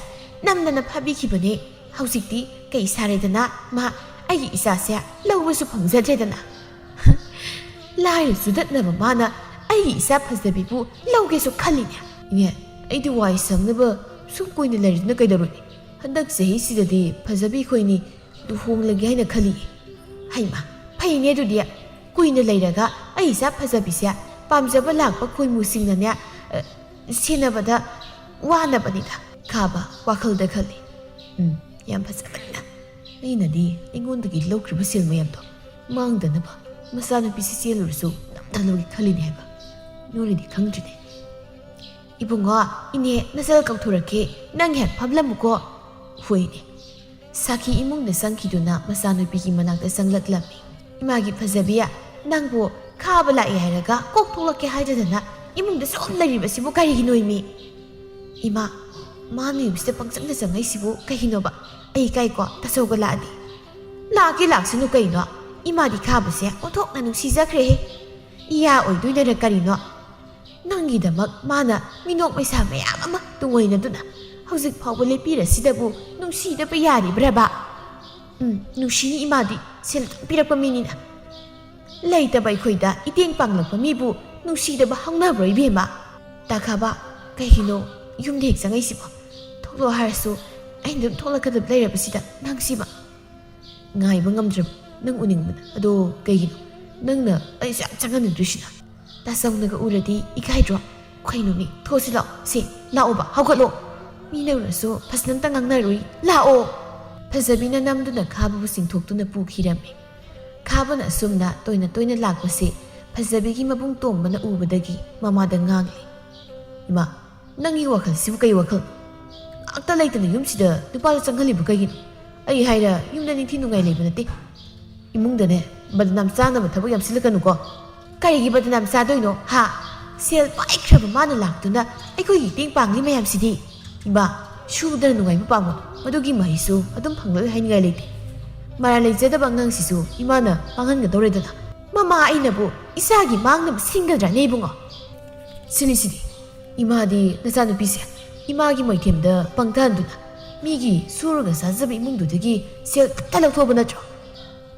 ꯅꯝꯗꯅ ꯐꯥꯕꯤꯈꯤꯕꯅꯦ꯫ ꯍꯧꯖꯤꯛꯇꯤ ꯀꯩ ꯁꯥꯔꯦꯗꯅ ꯃꯥ ꯑꯩꯒꯤ ꯏꯆꯥꯁꯦ ꯂꯧꯕꯁꯨ ꯐꯪꯖꯗ꯭ꯔꯦꯗꯅ꯫" "ꯂꯥꯏꯔ ꯆꯨꯗꯠꯅꯕ ꯃꯥꯅ ꯑꯩꯒꯤ ꯏꯆꯥ ꯐꯖꯕꯤꯕꯨ ꯂꯧꯒꯦꯁꯨ ꯈꯜꯂꯤꯅꯦ꯫" "ꯏꯅꯦ, ꯑꯩꯗꯤ ꯋꯥꯏ ꯁꯪꯅꯕ ꯁꯨꯝ ꯀꯨꯏꯅ ꯂꯩꯔꯗꯨꯅ ꯀꯩꯗꯧꯔꯨꯅꯤ? ꯍꯟꯗꯛ ꯆꯍꯤꯁꯤꯗꯗꯤ ꯐꯖꯕꯤ ꯑꯩꯈꯣꯏꯅꯤ ꯂꯨꯍꯣꯡꯂꯒꯦ ꯍꯥꯏꯅ ꯈꯜꯂꯤꯌꯦ꯫" "ꯍꯩꯃ, ꯐꯩꯅꯦ ꯑꯗꯨꯗꯤ꯫ ꯀꯨꯏꯅ ꯂꯩꯔꯒ ꯑꯩ ꯏꯆꯥ ꯐꯖꯕꯤꯁꯦ ꯄꯥꯝꯖꯕ ꯂꯥꯛꯄ ꯈꯣꯏꯃꯨꯁꯤꯡꯅꯅꯦ, ꯑ, ꯁꯦꯟꯅꯕꯗ ꯋꯥꯅꯕꯅꯤꯗ꯫" ꯈꯥꯕ ꯋꯥꯈꯜꯗ ꯈꯜꯂꯤ꯫ "ꯎꯝ, ꯌꯥꯝ ꯐꯖꯕꯅꯤꯅ꯫ ꯑꯩꯅꯗꯤ ꯑꯩꯉꯣꯟꯗꯒꯤ ꯂꯧꯈ꯭ꯔꯤꯕ ꯁꯦꯜ ꯃꯌꯥꯝꯗꯣ ꯃꯥꯡꯗꯅꯕ ꯃꯆꯥꯅꯨꯄꯤꯁꯤ ꯆꯦꯜꯂꯨꯔꯁꯨ ꯅꯝꯗ ꯂꯧꯒꯦ ꯈꯜꯂꯤꯅꯦ ꯍꯥꯏꯕ꯫ ꯅꯣꯏꯅꯗꯤ ꯈꯪꯗ꯭ꯔꯤꯅꯦ꯫" "ꯏꯕꯨꯡꯉꯣ, ꯏꯅꯦ ꯅꯆꯜ ꯀꯧꯊꯣꯔꯛꯀꯦ, ꯅꯪ ꯍꯦꯛ ꯐꯝꯂꯝꯃꯨꯀꯣ꯫" "ꯍꯣꯏꯅꯦ꯫" ꯁꯥꯈꯤ ꯏꯃꯨꯡꯗ ꯆꯪꯈꯤꯗꯨꯅ ꯃꯆꯥꯅꯨꯄꯤꯒꯤ ꯃꯅꯥꯛꯇ ꯆꯪꯂꯛꯂꯝꯃꯤ꯫ "ꯏꯃꯥꯒꯤ ꯐꯖꯕꯤ, ꯅꯪꯕꯨ ꯈꯥꯕ ꯂꯥꯛꯑꯦ ꯍꯥꯏꯔꯒ ꯀꯣꯛ ꯊꯣꯛꯂꯛꯀꯦ ꯍꯥꯏꯗꯗꯅ ꯏꯃꯨꯡꯗ ꯁꯨꯝ ꯂꯩꯔꯤꯕꯁꯤꯕꯨ ꯀꯔꯤꯒꯤꯅꯣ ꯏꯃꯤ?" "ꯏꯃꯥ, ꯃꯥ ꯃꯌꯨꯝꯁꯤꯗ ꯄꯪꯆꯪꯗ ꯆꯪꯉꯛꯏꯁꯤꯕꯨ ꯀꯩꯒꯤꯅꯣꯕ? ꯑꯩ ꯏꯀꯥꯏꯀꯣ, ꯇꯥꯆꯧꯒ ꯂꯥꯛꯑꯗꯤ꯫" "ꯂꯥꯛꯀꯦ ꯂꯥꯛꯁꯅꯨ ꯀꯩꯅꯣ, ꯏꯃꯥꯗꯤ ꯈꯥꯕꯁꯦ ꯑꯣꯟꯊꯣꯛꯅ ꯅꯨꯡꯁꯤꯖꯈ꯭ꯔꯦꯍꯦ꯫ ꯏꯌꯥ ꯑꯣꯏꯗꯣꯏꯅꯔ ꯀꯔꯤꯅꯣ? ꯅꯪꯒꯤꯗꯃꯛ ꯃꯥꯅ ꯃꯤꯅꯣꯛ ꯃꯩꯁꯥ ꯃꯌꯥꯝ ꯑꯃ ꯇꯨꯡꯑꯣꯏꯅꯗꯨꯅ ꯍꯧꯖꯤꯛ ꯐꯥꯎꯕ ꯂꯦꯞꯄꯤꯔꯁꯤꯗꯕꯨ ꯅꯨꯡꯁꯤꯗꯕ ꯌꯥꯔꯤꯕ꯭ꯔꯕ? ꯎꯝ, ꯅꯨꯡꯁꯤꯅꯤ ꯏꯃꯥꯗꯤ, ꯁꯦꯜ ꯑꯗꯨꯝ ꯄꯤꯔꯛꯄ ꯃꯤꯅꯤꯅ꯫" ꯂꯩꯇꯕ ꯑꯩꯈꯣꯏꯗ ꯏꯇꯦꯡ ꯄꯥꯡꯂꯛꯄ ꯃꯤꯕꯨ ꯅꯨꯡꯁꯤꯗꯕ ꯍꯧꯅꯕ꯭ꯔꯣ, ꯏꯕꯦꯝꯃ? ꯇꯥꯈꯥꯕ, ꯀꯩꯒꯤꯅꯣ ꯌꯨꯝꯗ ꯍꯦꯛ ꯆꯪꯉꯛꯏꯁꯤꯕꯣ? ꯊꯣꯛꯂꯛꯑꯣ ꯍꯥꯏꯔꯁꯨ ꯑꯩꯅ ꯑꯗꯨꯝ ꯊꯣꯛꯂꯛꯀꯗꯕ ꯂꯩꯔꯕꯁꯤꯗ, ꯅꯪꯁꯤꯃ꯫ ꯉꯥꯏꯕ ꯉꯝꯗ꯭ꯔꯕ ꯅꯪ ꯎꯅꯤꯡꯕꯅ꯫ ꯑꯗꯣ ꯀꯩꯒꯤꯅꯣ ꯅꯪꯅ ꯑꯩꯁꯦ ꯌꯥꯝ ꯆꯪꯍꯟꯅꯤꯡꯗ꯭ꯔꯤꯁꯤꯅ? ꯇꯥꯆꯧꯅꯒ ꯎꯔꯗꯤ ꯏꯀꯥꯏꯗ꯭ꯔꯣ? ꯀꯩꯅꯣꯅꯦ, ꯊꯣꯛꯁꯤ ꯂꯥꯛꯑꯣ꯫ ꯁꯦ, ꯂꯥꯛꯑꯣꯕ, ꯍꯧꯒꯠꯂꯣ꯫ ꯃꯤꯅ ꯎꯔꯁꯨ ꯐꯖꯅ ꯑꯝꯇ ꯉꯥꯡꯅꯔꯣꯏ꯫ ꯂꯥꯛꯑꯣ꯫ ꯐꯖꯕꯤꯅ ꯅꯝꯗꯨꯅ ꯈꯥꯕꯕꯨ ꯆꯤꯡꯊꯣꯛꯇꯨꯅ ꯄꯨꯈꯤꯔꯝꯃꯤ꯫ ꯈꯥꯕꯅ ꯑꯁꯨꯝꯅ ꯇꯣꯏꯅ ꯇꯣꯏꯅ ꯂꯥꯛꯄꯁꯦ ꯐꯖꯕꯤꯒꯤ ꯃꯕꯨꯡ ꯇꯣꯝꯕꯅ ꯎꯕꯗꯒꯤ ꯃꯃꯥꯗ ꯉꯥꯡꯂꯦ꯫ "ꯏꯃꯥ, ꯅꯪꯒꯤ ꯋꯥꯈꯜꯁꯤꯕꯨ ꯀꯩ ꯋꯥꯈꯜ? ꯉꯥꯛꯇ ꯂꯩꯇꯅ ꯌꯨꯝꯁꯤꯗ ꯅꯨꯄꯥꯗꯣ ꯆꯪꯍꯜꯂꯤꯕ ꯀꯩꯒꯤꯅꯣ? ꯑꯩ ꯍꯥꯏꯔ ꯌꯨꯝꯗ ꯅꯤꯡꯊꯤ ꯅꯨꯡꯉꯥꯏ ꯂꯩꯕ ꯅꯠꯇꯦ꯫ ꯏꯃꯨꯡꯗꯅꯦ ꯕꯗꯅꯥꯝ ꯆꯥꯅꯕ ꯊꯕꯛ ꯌꯥꯝ ꯁꯤꯜꯂꯛꯀꯅꯨꯀꯣ꯫" "ꯀꯔꯤꯒꯤ ꯕꯗꯅꯥꯝ ꯆꯥꯗꯣꯏꯅꯣ, ꯍꯥ? ꯁꯦꯜ ꯄꯥꯏꯈ꯭ꯔꯕ ꯃꯥꯅ ꯂꯥꯛꯇꯨꯅ ꯑꯩꯈꯣꯏꯒꯤ ꯃꯇꯦꯡ ꯄꯥꯡꯂꯤ ꯃꯌꯥꯝꯁꯤꯗꯤ꯫ ꯏꯃꯥ, ꯁꯨꯗꯅ ꯅꯨꯡꯉꯥꯏꯕ ꯄꯥꯝꯒꯅꯨ, ꯃꯗꯨꯒꯤ ꯃꯍꯩꯁꯨ ꯑꯗꯨꯝ ꯐꯪꯂꯣꯏ ꯍꯥꯏꯅꯤꯡꯉꯥꯏ ꯂꯩꯇꯦ꯫ ꯃꯔꯥꯜ ꯂꯩꯖꯗꯕ ꯑꯉꯥꯡꯁꯤꯁꯨ ꯏꯃꯥꯅ ꯃꯥꯡꯍꯟꯒꯗꯧꯔꯦꯗꯅ꯫ ꯃꯃꯥ ꯑꯩꯅꯕꯨ ꯏꯆꯥꯒꯤ ꯃꯥꯡꯅꯕ ꯁꯤꯟꯒꯗ꯭ꯔꯥꯅꯦ, ꯏꯕꯨꯡꯉꯣ?" "ꯁꯤꯅꯤ, ꯁꯤꯅꯤ꯫ ꯏꯃꯥꯗꯤ ꯅꯆꯥꯅꯨꯄꯤꯁꯦ ꯏꯃꯥꯒꯤ ꯃꯣꯏꯊꯦꯝꯗ ꯄꯪꯊꯍꯟꯗꯨꯅ ꯃꯤꯒꯤ ꯁꯨꯔꯒ ꯆꯥꯖꯕ ꯏꯃꯨꯡꯗꯨꯗꯒꯤ ꯁꯦꯜ ꯑꯃꯠꯇ ꯂꯧꯊꯣꯛꯄ ꯅꯠꯇ꯭ꯔꯣ?"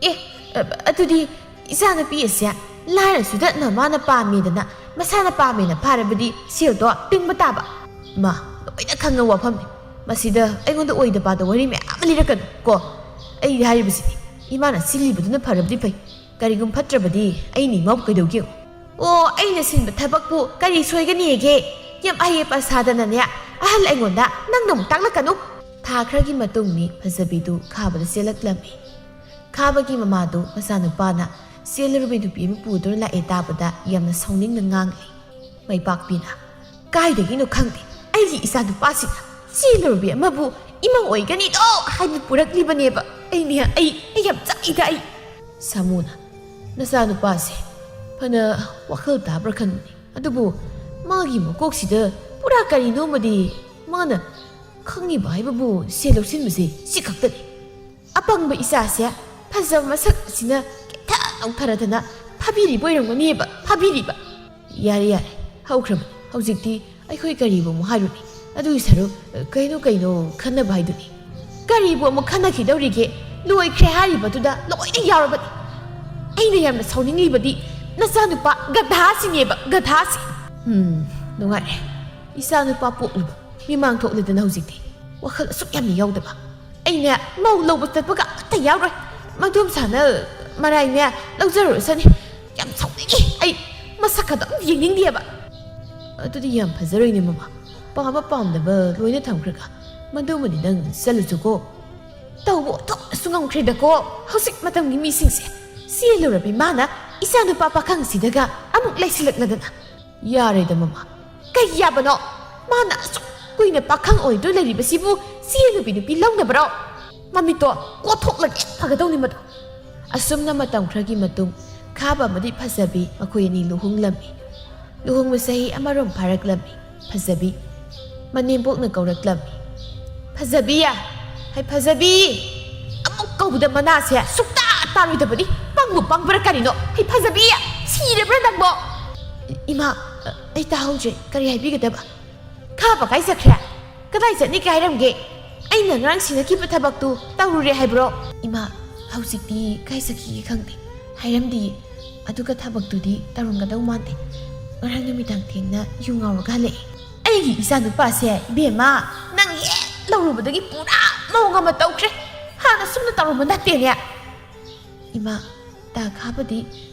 "ꯑꯦ, ꯑ, ꯑꯗꯨꯗꯤ ꯏꯆꯥꯅꯨꯄꯤ ꯑꯁꯦ ꯂꯥꯏꯔꯁꯨꯗ ꯃꯃꯥꯅ ꯄꯥꯝꯃꯦꯗꯅ, ꯃꯁꯥꯅ ꯄꯥꯝꯃꯦꯅ ꯐꯥꯔꯕꯗꯤ ꯁꯦꯜꯗꯣ ꯇꯤꯡꯕ ꯇꯥꯕ?" "ꯃꯥ, ꯂꯣꯏꯅ ꯈꯪꯉ ꯋꯥꯐꯝꯅꯤ꯫ ꯃꯁꯤꯗ ꯑꯩꯉꯣꯟꯗ ꯑꯣꯏꯗ ꯄꯥꯗ ꯋꯥꯔꯤ ꯃꯌꯥꯝ ꯑꯃ ꯂꯤꯔꯛꯀꯅꯨ ꯀꯣ꯫ ꯑꯩꯗꯤ ꯍꯥꯏꯔꯤꯕꯁꯤꯅꯤ, ꯏꯃꯥꯅ ꯁꯤꯜꯂꯤꯕꯗꯨꯅ ꯐꯔꯕꯗꯤ ꯐꯩ꯫ ꯀꯔꯤꯒꯨꯝꯕ ꯐꯠꯇ꯭ꯔꯕꯗꯤ ꯑꯩꯅ ꯏꯃꯥꯕꯨ ꯀꯩꯗꯧꯒꯦ ꯌꯦꯡꯉꯨ꯫" "ꯑꯣ, ꯑꯩꯅ ꯁꯤꯟꯕ ꯊꯕꯛꯄꯨ ꯀꯔꯤ ꯁꯣꯏꯒꯅꯤꯒꯦ? ꯌꯥꯝ ꯑꯍꯩ ꯑꯄꯥ ꯁꯥꯗꯅꯅꯦ ꯑꯍꯜ ꯑꯩꯉꯣꯟꯗ ꯅꯪꯅ ꯑꯃꯨꯛ ꯇꯥꯛꯂꯛꯀꯅꯨ꯫" ꯊꯥ ꯈꯔꯒꯤ ꯃꯇꯨꯡꯅꯤ ꯐꯖꯕꯤꯗꯨ ꯈꯥꯕꯗ ꯆꯦꯜꯂꯛꯂꯝꯃꯤ꯫ ꯈꯥꯕꯒꯤ ꯃꯃꯥꯗꯨ ꯃꯆꯥꯅꯨꯄꯥꯅ ꯆꯦꯜꯂꯨꯔꯕꯤ ꯅꯨꯄꯤ ꯑꯃ ꯄꯨꯗꯨꯅ ꯂꯥꯛꯑꯦ ꯇꯥꯕꯗ ꯌꯥꯝꯅ ꯁꯥꯎꯅꯤꯡꯅ ꯉꯥꯡꯂꯤ꯫ ꯃꯥꯏꯄꯥꯛꯄꯤꯅ, "ꯀꯥꯏꯗꯒꯤꯅꯣ ꯈꯪꯗꯦ, ꯑꯩꯒꯤ ꯏꯆꯥꯅꯨꯄꯥꯁꯤꯅ ꯆꯦꯜꯂꯨꯔꯕꯤ ꯑꯃꯕꯨ ꯏꯃꯧ ꯑꯣꯏꯒꯅꯤꯗꯣ ꯍꯥꯏꯅ ꯄꯨꯔꯛꯂꯤꯕꯅꯦꯕ꯫ ꯑꯩꯅꯦ, ꯑꯩ, ꯑꯩ ꯌꯥꯝ ꯆꯥꯛꯏꯗ ꯑꯩ꯫" ꯁꯥꯃꯨꯅ, "ꯅꯆꯥꯅꯨꯄꯥꯁꯦ ꯐꯅ ꯋꯥꯈꯜ ꯇꯥꯕ꯭ꯔꯥ ꯈꯟꯕꯅꯤ, ꯑꯗꯨꯕꯨ ꯃꯥꯒꯤ ꯃꯀꯣꯛꯁꯤꯗ ꯄꯨꯔꯥ ꯀꯔꯤꯅꯣꯃꯗꯤ ꯃꯥꯅ ꯈꯪꯉꯤꯕ ꯍꯥꯏꯕꯕꯨ ꯁꯦꯜ ꯂꯧꯁꯤꯟꯕꯁꯦ ꯁꯤ ꯈꯛꯇꯅꯤ꯫ ꯑꯄꯪꯕ ꯏꯆꯥꯁꯦ ꯐꯖꯕ ꯃꯁꯛ ꯑꯁꯤꯅ ꯈꯤꯇ ꯂꯧꯊꯔꯗꯅ ꯐꯥꯕꯤꯔꯤꯕ ꯑꯣꯏꯔꯝꯒꯅꯤꯕ, ꯐꯥꯕꯤꯔꯤꯕ꯫" "ꯌꯥꯔꯦ, ꯌꯥꯔꯦ, ꯍꯧꯈ꯭ꯔꯕꯅꯤ꯫ ꯍꯧꯖꯤꯛꯇꯤ ꯑꯩꯈꯣꯏ ꯀꯔꯤꯕꯨ ꯑꯃꯨꯛ ꯍꯥꯏꯔꯨꯅꯤ? ꯑꯗꯨꯒꯤ ꯁꯔꯨꯛ, ꯀꯩꯅꯣ ꯀꯩꯅꯣ ꯈꯟꯅꯕ ꯍꯥꯏꯗꯨꯅꯤ꯫" "ꯀꯔꯤꯕꯨ ꯑꯃꯨꯛ ꯈꯟꯅꯈꯤꯗꯧꯔꯤꯒꯦ? ꯂꯣꯏꯈ꯭ꯔꯦ ꯍꯥꯏꯔꯤꯕꯗꯨꯗ ꯂꯣꯏꯅ ꯌꯥꯎꯔꯕꯅꯤ꯫" ꯑꯩꯅ ꯌꯥꯝꯅ ꯁꯥꯎꯅꯤꯡꯂꯤꯕꯗꯤ ꯅꯆꯥꯅꯨꯄꯥ ꯒꯙꯥꯁꯤꯅꯦꯕ, ꯒꯙꯥꯁꯤ꯫ ꯎꯝ, ꯅꯨꯡꯉꯥꯏꯔꯦ꯫ ꯏꯆꯥꯅꯨꯄꯥ ꯄꯣꯛꯂꯨꯕ ꯃꯤꯃꯥꯡ ꯊꯣꯛꯂꯦꯗꯅ ꯍꯧꯖꯤꯛꯇꯤ꯫ ꯋꯥꯈꯜ ꯑꯁꯨꯛ ꯌꯥꯝꯅ ꯌꯥꯎꯗꯕ꯫ ꯑꯩꯅꯦ ꯃꯧ ꯂꯧꯕ ꯆꯠꯄꯒ ꯑꯃꯠꯇ ꯌꯥꯎꯔꯣꯏ꯫ ꯃꯗꯣꯝꯆꯥꯅ ꯃꯔꯥꯏꯅꯦ ꯂꯧꯖꯔꯨꯔꯁꯅꯤ꯫ ꯌꯥꯝ ꯁꯥꯎꯅꯤꯡꯉꯤ꯫ ꯑꯩ ꯃꯁꯛ ꯑꯗꯨꯝ ꯌꯦꯡꯅꯤꯡꯗꯦꯕ꯫ ꯑꯗꯨꯗꯤ ꯌꯥꯝ ꯐꯖꯔꯣꯏꯅꯦ ꯃꯃꯥ꯫ ꯄꯥꯝꯕ ꯄꯥꯝꯗꯕ ꯂꯣꯏꯅ ꯊꯝꯈ꯭ꯔꯒ ꯃꯗꯨꯃꯗꯤ ꯅꯪ ꯆꯠꯂꯨꯆꯣꯀꯣ꯫ ꯇꯧꯕ ꯑꯣꯟꯊꯣꯛꯅꯁꯨ ꯉꯝꯈ꯭ꯔꯦꯗꯀꯣ ꯍꯧꯖꯤꯛ ꯃꯇꯝꯒꯤ ꯃꯤꯁꯤꯡꯁꯦ꯫ ꯆꯦꯜꯂꯨꯔꯕꯤ ꯃꯥꯅ ꯏꯆꯥꯅꯨꯄꯥ ꯄꯥꯈꯪꯁꯤꯗꯒ ꯑꯃꯨꯛ ꯂꯩꯁꯤꯜꯂꯛꯂꯗꯅ꯫ ꯌꯥꯔꯦꯗ ꯃꯃꯥ꯫ ꯀꯩ ꯌꯥꯕꯅꯣ? ꯃꯥꯅ ꯑꯁꯨꯛ ꯀꯨꯏꯅ ꯄꯥꯈꯪ ꯑꯣꯏꯗꯨꯅ ꯂꯩꯔꯤꯕꯁꯤꯕꯨ ꯆꯦꯜꯂꯨꯕꯤ ꯅꯨꯄꯤ ꯂꯧꯅꯕꯔꯣ? ꯃꯃꯤꯠꯇꯣ ꯀꯣꯠꯊꯣꯛꯂꯒ ꯍꯦꯛ ꯐꯒꯗꯧꯅꯤ ꯃꯗꯨ꯫ ꯑꯁꯨꯝꯅ ꯃꯇꯝ ꯈꯔꯒꯤ ꯃꯇꯨꯡ ꯈꯥꯕ ꯑꯃꯗꯤ ꯐꯖꯕꯤ ꯃꯈꯣꯏ ꯑꯅꯤ ꯂꯨꯍꯣꯡꯂꯝꯃꯤ꯫ ꯂꯨꯍꯣꯡꯕ ꯆꯍꯤ ꯑꯃꯔꯣꯝ ꯐꯥꯔꯛꯂꯝꯃꯤ꯫ ꯐꯖꯕꯤ ꯃꯅꯦꯝꯕꯣꯛꯅ ꯀꯧꯔꯛꯂꯝꯃꯤ꯫ "ꯐꯖꯕꯤ! ꯍꯩ ꯐꯖꯕꯤ!" ꯑꯃꯨꯛ ꯀꯧꯕꯗ ꯃꯅꯥꯁꯦ ꯁꯨꯛꯇꯥ ꯇꯥꯔꯣꯏꯗꯕꯅꯤ꯫ ꯄꯪꯕꯨ ꯄꯪꯕ꯭ꯔꯥ ꯀꯔꯤꯅꯣ? "ꯍꯩ ꯐꯖꯕꯤ! ꯁꯤꯔꯕ꯭ꯔꯥ ꯅꯪꯕꯣ?" "ꯏꯃꯥ, ꯑꯩ ꯇꯥꯍꯧꯗ꯭ꯔꯦ꯫ ꯀꯔꯤ ꯍꯥꯏꯕꯤꯒꯗꯕ?" "ꯈꯥꯕ ꯀꯥꯏ ꯆꯠꯈ꯭ꯔꯦ? ꯀꯗꯥꯏ ꯆꯠꯅꯤꯒꯦ ꯍꯥꯏꯔꯝꯒꯦ? ꯑꯩꯅ ꯉꯔꯥꯡ ꯁꯤꯟꯅꯈꯤꯕ ꯊꯕꯛꯇꯨ ꯇꯧꯔꯨꯔꯦ ꯍꯥꯏꯕ꯭ꯔꯣ?" "ꯏꯃꯥ, ꯍꯧꯖꯤꯛꯇꯤ ꯀꯥꯏ ꯆꯠꯈꯤꯒꯦ ꯈꯪꯗꯦ꯫ ꯍꯥꯏꯔꯝꯗꯤꯌꯦ꯫ ꯑꯗꯨꯒ ꯊꯕꯛꯇꯨꯗꯤ ꯇꯧꯔꯝꯒꯗꯧ ꯃꯥꯟꯗꯦ꯫ ꯉꯔꯥꯡ ꯅꯨꯃꯤꯗꯥꯡ ꯊꯦꯡꯅ ꯌꯨ ꯉꯥꯎꯔꯒ ꯍꯜꯂꯛꯑꯦ꯫" "ꯑꯩꯒꯤ ꯏꯆꯥꯅꯨꯄꯥꯁꯦ, ꯏꯕꯦꯝꯃ, ꯅꯪ ꯍꯦꯛ ꯂꯧꯔꯨꯕꯗꯒꯤ ꯄꯨꯔꯥ ꯃꯑꯣꯡ ꯑꯃ ꯇꯧꯈ꯭ꯔꯦ꯫ ꯍꯥꯟꯅ ꯁꯨꯝꯅ ꯇꯧꯔꯝꯕ ꯅꯠꯇꯦꯅꯦ꯫" "ꯏꯃꯥ, ꯇꯥ ꯈꯥꯕꯗꯤ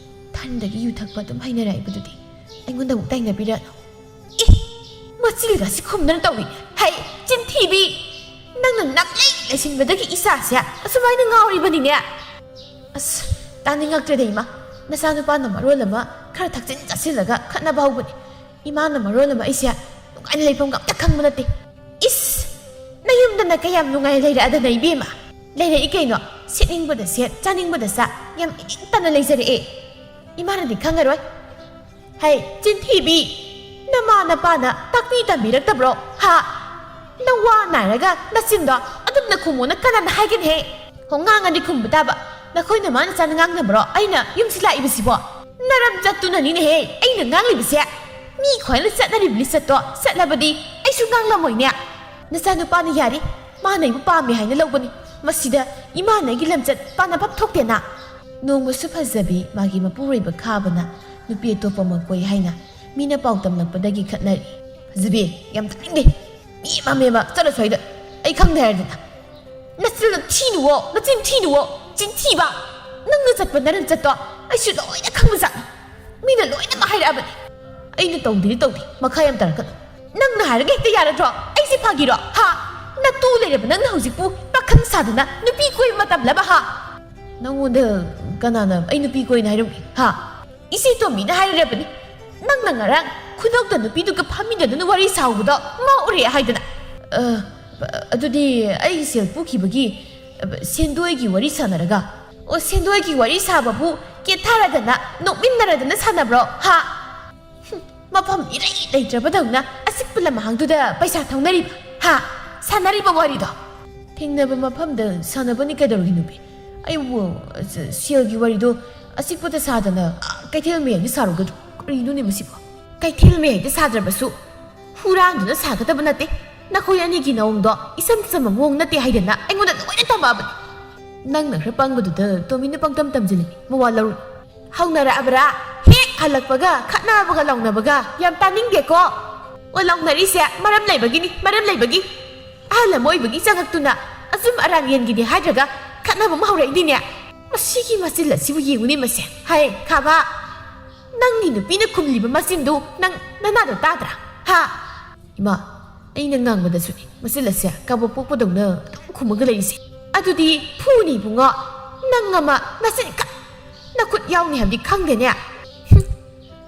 ꯊꯥꯏꯅꯗꯒꯤ ꯌꯨ ꯊꯛꯄ ꯑꯗꯨꯝ ꯍꯩꯅꯔꯛꯏꯕꯗꯨꯗꯤ ꯑꯩꯉꯣꯟꯗ ꯑꯃꯨꯛ ꯇꯥꯏꯅꯕꯤꯔꯛꯑꯅꯨ꯫" "ꯑꯦ, ꯃꯆꯤꯟꯒꯁꯤ ꯈꯨꯝꯗꯅ ꯇꯧꯏ꯫ ꯍꯩ, ꯆꯤꯟꯊꯤꯕꯤ! ꯅꯪꯅ ꯅꯝꯂꯩ ꯂꯩꯁꯤꯟꯕꯗꯒꯤ ꯏꯆꯥꯁꯦ ꯑꯁꯨꯃꯥꯏꯅ ꯉꯥꯎꯔꯤꯕꯅꯤꯅꯦ꯫" "ꯑꯁ, ꯇꯥꯅꯤꯡꯉꯛꯇ꯭ꯔꯦꯗ ꯏꯃꯥ꯫ ꯅꯆꯥꯅꯨꯄꯥꯅ ꯃꯔꯣꯜ ꯑꯃ ꯈꯔ ꯊꯛꯆꯤꯟ ꯆꯥꯁꯤꯜꯂꯒ ꯈꯠꯅꯕ ꯍꯧꯕꯅꯤ꯫ ꯏꯃꯥꯅ ꯃꯔꯣꯜ ꯑꯃ ꯑꯩꯁꯦ ꯅꯨꯡꯉꯥꯏꯅ ꯂꯩꯐꯝꯒ ꯑꯝꯇ ꯈꯪꯕ ꯅꯠꯇꯦ꯫" "ꯏꯁ! ꯅꯌꯨꯝꯗꯅ ꯀꯌꯥꯝ ꯅꯨꯡꯉꯥꯏꯅ ꯂꯩꯔꯛꯑꯗꯅ ꯏꯕꯦꯝꯃ?" "ꯂꯩꯔꯛꯏ ꯀꯩꯅꯣ꯫ ꯁꯦꯠꯅꯤꯡꯕꯗ ꯁꯦꯠ, ꯆꯥꯅꯤꯡꯕꯗ ꯆꯥ, ꯌꯥꯝ ꯏꯅꯤꯡꯇꯝꯅ ꯂꯩꯖꯔꯛꯑꯦ꯫ ꯏꯃꯥꯅꯗꯤ ꯈꯪꯉꯔꯣꯏ꯫" "ꯍꯩ, ꯆꯤꯟꯊꯤꯕꯤ! ꯅꯃꯥ ꯅꯄꯥꯅ ꯇꯥꯛꯄꯤ ꯇꯝꯕꯤꯔꯛꯇꯕ꯭ꯔꯣ? ꯍꯥ? ꯅꯋꯥ ꯅꯥꯏꯔꯒ ꯅꯆꯤꯟꯗꯣ ꯑꯗꯨꯝꯅ ꯈꯨꯝꯃꯣꯅ ꯀꯅꯥꯅ ꯍꯥꯏꯒꯦꯅꯦꯍꯦ?" "ꯍꯣ, ꯉꯥꯡꯉꯗꯤ ꯈꯨꯝꯕ ꯇꯥꯕ꯫ ꯅꯈꯣꯏ ꯅꯃꯥꯅ ꯆꯥꯅ ꯉꯥꯡꯅꯕ꯭ꯔꯣ ꯑꯩꯅ ꯌꯨꯝꯁꯤ ꯂꯥꯛꯏꯕꯁꯤꯕꯣ? ꯅꯔꯝ ꯆꯠꯇꯨꯅꯅꯤꯅꯦꯍꯦ ꯑꯩꯅ ꯉꯥꯡꯂꯤꯕꯁꯦ꯫ ꯃꯤ ꯈ꯭ꯋꯥꯏꯅ ꯆꯠꯅꯔꯤꯕ ꯂꯤꯆꯠꯇꯣ ꯆꯠꯂꯕꯗꯤ ꯑꯩꯁꯨ ꯉꯥꯡꯂꯝꯃꯣꯏꯅꯦ꯫ ꯅꯆꯥꯅꯨꯄꯥꯅ ꯌꯥꯔꯤ, ꯃꯥꯅ ꯑꯩꯕꯨ ꯄꯥꯝꯃꯦ ꯍꯥꯏꯅ ꯂꯧꯕꯅꯤ꯫ ꯃꯁꯤꯗ ꯏꯃꯥꯅ ꯑꯩꯒꯤ ꯂꯝꯆꯠ ꯄꯥꯟꯅꯐꯝ ꯊꯣꯛꯇꯦꯅ?" ꯅꯣꯡꯃꯁꯨ ꯐꯖꯕꯤ ꯃꯥꯒꯤ ꯃꯄꯨꯔꯣꯏꯕ ꯈꯥꯕꯅ ꯅꯨꯄꯤ ꯑꯇꯣꯞꯄ ꯑꯃ ꯀꯣꯏ ꯍꯥꯏꯅ ꯃꯤꯅ ꯄꯥꯎ ꯇꯝꯂꯛꯄꯗꯒꯤ ꯈꯠꯅꯔꯤ꯫ ꯐꯖꯕꯤ, ꯌꯥꯝ ꯇꯥꯅꯤꯡꯗꯦ꯫ ꯃꯤ ꯑꯃ ꯃꯦꯝꯃ ꯆꯠꯂꯣ ꯁ꯭ꯋꯥꯏꯗ꯫ ꯑꯩ ꯈꯪꯗꯦ ꯍꯥꯏꯔꯗꯅ꯫ ꯅꯆꯤꯟ ꯊꯤꯅꯨꯋꯣ, ꯅꯆꯤꯟ ꯊꯤꯅꯨꯋꯣ, ꯆꯤꯟꯊꯤꯕ꯫ ꯅꯪꯅ ꯆꯠꯄ ꯅꯔꯟ ꯆꯠꯇꯣ ꯑꯩꯁꯨ ꯂꯣꯏꯅ ꯈꯪꯕꯖꯥꯠꯅꯤ꯫ ꯃꯤꯅ ꯂꯣꯏꯅꯃꯛ ꯍꯥꯏꯔꯛꯑꯕꯅꯤ꯫ ꯑꯩꯅ ꯇꯧꯗꯦꯗꯤ ꯇꯧꯗꯦ, ꯃꯈꯥ ꯌꯥꯝ ꯇꯥꯔꯛꯀꯅꯨ꯫ ꯅꯪꯅ ꯍꯥꯏꯔꯒ ꯍꯦꯛꯇ ꯌꯥꯔꯗ꯭ꯔꯣ? ꯑꯩꯁꯦ ꯐꯥꯒꯤꯔꯣ? ꯍꯥ? ꯅꯇꯨ ꯂꯩꯔꯕ ꯅꯪꯅ ꯍꯧꯖꯤꯛꯄꯨ ꯄꯥꯈꯪ ꯁꯥꯗꯅ ꯅꯨꯄꯤ ꯀꯣꯏꯕ ꯃꯇꯝꯂꯕ ꯍꯥ? ꯅꯪꯉꯣꯟꯗ ꯀꯅꯥꯅ ꯑꯩ ꯅꯨꯄꯤ ꯀꯣꯏꯅ ꯍꯥꯏꯔꯝꯒꯦ? ꯍꯥ? ꯏꯆꯦ ꯇꯣꯝꯕꯤꯅ ꯍꯥꯏꯔꯕꯅꯤ꯫ ꯅꯪꯅ ꯉꯔꯥꯡ ꯈꯨꯅꯧꯗ ꯅꯨꯄꯤꯗꯨꯒ ꯐꯝꯃꯤꯟꯅꯗꯨꯅ ꯋꯥꯔꯤ ꯁꯥꯎꯕꯗꯣ ꯃꯥ ꯎꯔꯦ ꯍꯥꯏꯗꯅ꯫ ꯑ, ꯑꯗꯨꯗꯤ ꯑꯩ ꯁꯦꯜ ꯄꯨꯈꯤꯕꯒꯤ, ꯑ, ꯁꯦꯟꯗꯣꯏꯒꯤ ꯋꯥꯔꯤ ꯁꯥꯟꯅꯔꯒ? ꯑꯣ, ꯁꯦꯟꯗꯣꯏꯒꯤ ꯋꯥꯔꯤ ꯁꯥꯕꯕꯨ ꯀꯦꯊꯔꯗꯅ, ꯅꯣꯛꯃꯤꯟꯅꯔꯗꯅ ꯁꯥꯟꯅꯕ꯭ꯔꯣ? ꯍꯥ? ꯍꯨꯝ, ꯃꯐꯝ ꯏꯔꯩ ꯂꯩꯇ꯭ꯔꯕꯗꯧꯅ ꯑꯆꯤꯛꯄ ꯂꯝꯍꯥꯡꯗꯨꯗ ꯄꯩꯁꯥ ꯊꯧꯅꯔꯤꯕ? ꯍꯥ? ꯁꯥꯟꯅꯔꯤꯕ ꯋꯥꯔꯤꯗꯣ? ꯊꯦꯡꯅꯕ ꯃꯐꯝꯗ ꯁꯥꯟꯅꯕꯅꯤ ꯀꯩꯗꯧꯔꯒꯦ ꯅꯨꯄꯤ? ꯑꯩꯕꯨ, ꯑ, ꯁꯦꯜꯒꯤ ꯋꯥꯔꯤꯗꯣ ꯑꯆꯤꯛꯄꯗ ꯁꯥꯗꯅ, ꯑ, ꯀꯩꯊꯦꯜ ꯃꯌꯥꯏꯗ ꯁꯥꯔꯨꯒꯗ꯭ꯔꯣ? ꯀꯔꯤꯅꯣꯅꯦ ꯃꯁꯤꯕꯣ? ꯀꯩꯊꯦꯜ ꯃꯌꯥꯏꯗ ꯁꯥꯗ꯭ꯔꯕꯁꯨ ꯍꯨꯔꯥꯟꯗꯨꯅ ꯁꯥꯒꯗꯕ ꯅꯠꯇꯦ꯫ ꯅꯈꯣꯏ ꯑꯅꯤꯒꯤ ꯅꯑꯣꯡꯗꯣ ꯏꯆꯝ ꯆꯝꯕ ꯃꯑꯣꯡ ꯅꯠꯇꯦ ꯍꯥꯏꯗꯅ ꯑꯩꯉꯣꯟꯗ ꯂꯣꯏꯅ ꯇꯝꯃꯛꯑꯕꯅꯤ꯫ ꯅꯪꯅ ꯈꯔ ꯄꯪꯕꯗꯨꯗ ꯇꯣꯝꯕꯤꯅ ꯄꯪꯇꯝ ꯇꯝꯁꯤꯜꯂꯤ, ꯃꯋꯥ ꯂꯧꯔꯨ꯫ ꯍꯧꯅꯔꯛꯑꯕ꯭ꯔꯥ? ꯍꯦꯛ ꯍꯜꯂꯛꯄꯒ ꯈꯠꯅꯕꯒ ꯂꯥꯎꯅꯕꯒ ꯌꯥꯝ ꯇꯥꯅꯤꯡꯗꯦꯀꯣ꯫ ꯑꯣ, ꯂꯥꯎꯅꯔꯤꯁꯦ ꯃꯔꯝ ꯂꯩꯕꯒꯤꯅꯤ, ꯃꯔꯝ ꯂꯩꯕꯒꯤ꯫ ꯑꯍꯜ ꯑꯃ ꯑꯣꯏꯕꯒꯤ ꯆꯪꯉꯛꯇꯨꯅ ꯑꯆꯨꯝ ꯑꯔꯥꯟ ꯌꯦꯟꯒꯤꯅꯤ ꯍꯥꯏꯗ꯭ꯔꯒ ꯈꯠꯅꯕ ꯑꯃ ꯍꯧꯔꯛꯏꯅꯤꯅꯦ꯫ ꯃꯁꯤꯒꯤ ꯃꯆꯤꯜ ꯑꯁꯤꯕꯨ ꯌꯦꯡꯉꯨꯅꯦ ꯃꯁꯦ꯫ ꯍꯥꯏ, ꯈꯥꯕ, ꯅꯪꯒꯤ ꯅꯨꯄꯤꯅ ꯈꯨꯝꯂꯤꯕ ꯃꯆꯤꯟꯗꯨ ꯅꯪ ꯅꯅꯥꯗꯣ ꯇꯥꯗ꯭ꯔꯥ? ꯍꯥ? ꯏꯃꯥ, ꯑꯩꯅ ꯉꯥꯡꯕꯗꯁꯨꯅꯦ, ꯃꯆꯤꯜ ꯑꯁꯦ ꯀꯕꯣꯛ ꯄꯣꯛꯄꯗꯧꯅ ꯑꯗꯨꯝ ꯈꯨꯝꯃꯒ ꯂꯩꯔꯤꯁꯦ꯫ ꯑꯗꯨꯗꯤ ꯐꯨꯅꯤ ꯏꯕꯨꯡꯉꯣ, ꯅꯪ ꯑꯃ ꯅꯆꯤꯟ ꯀ-, ꯅꯈꯨꯠ ꯌꯥꯎꯅꯤ ꯍꯥꯏꯕꯗꯤ ꯈꯪꯗꯦꯅꯦ꯫ ꯍꯨꯝ,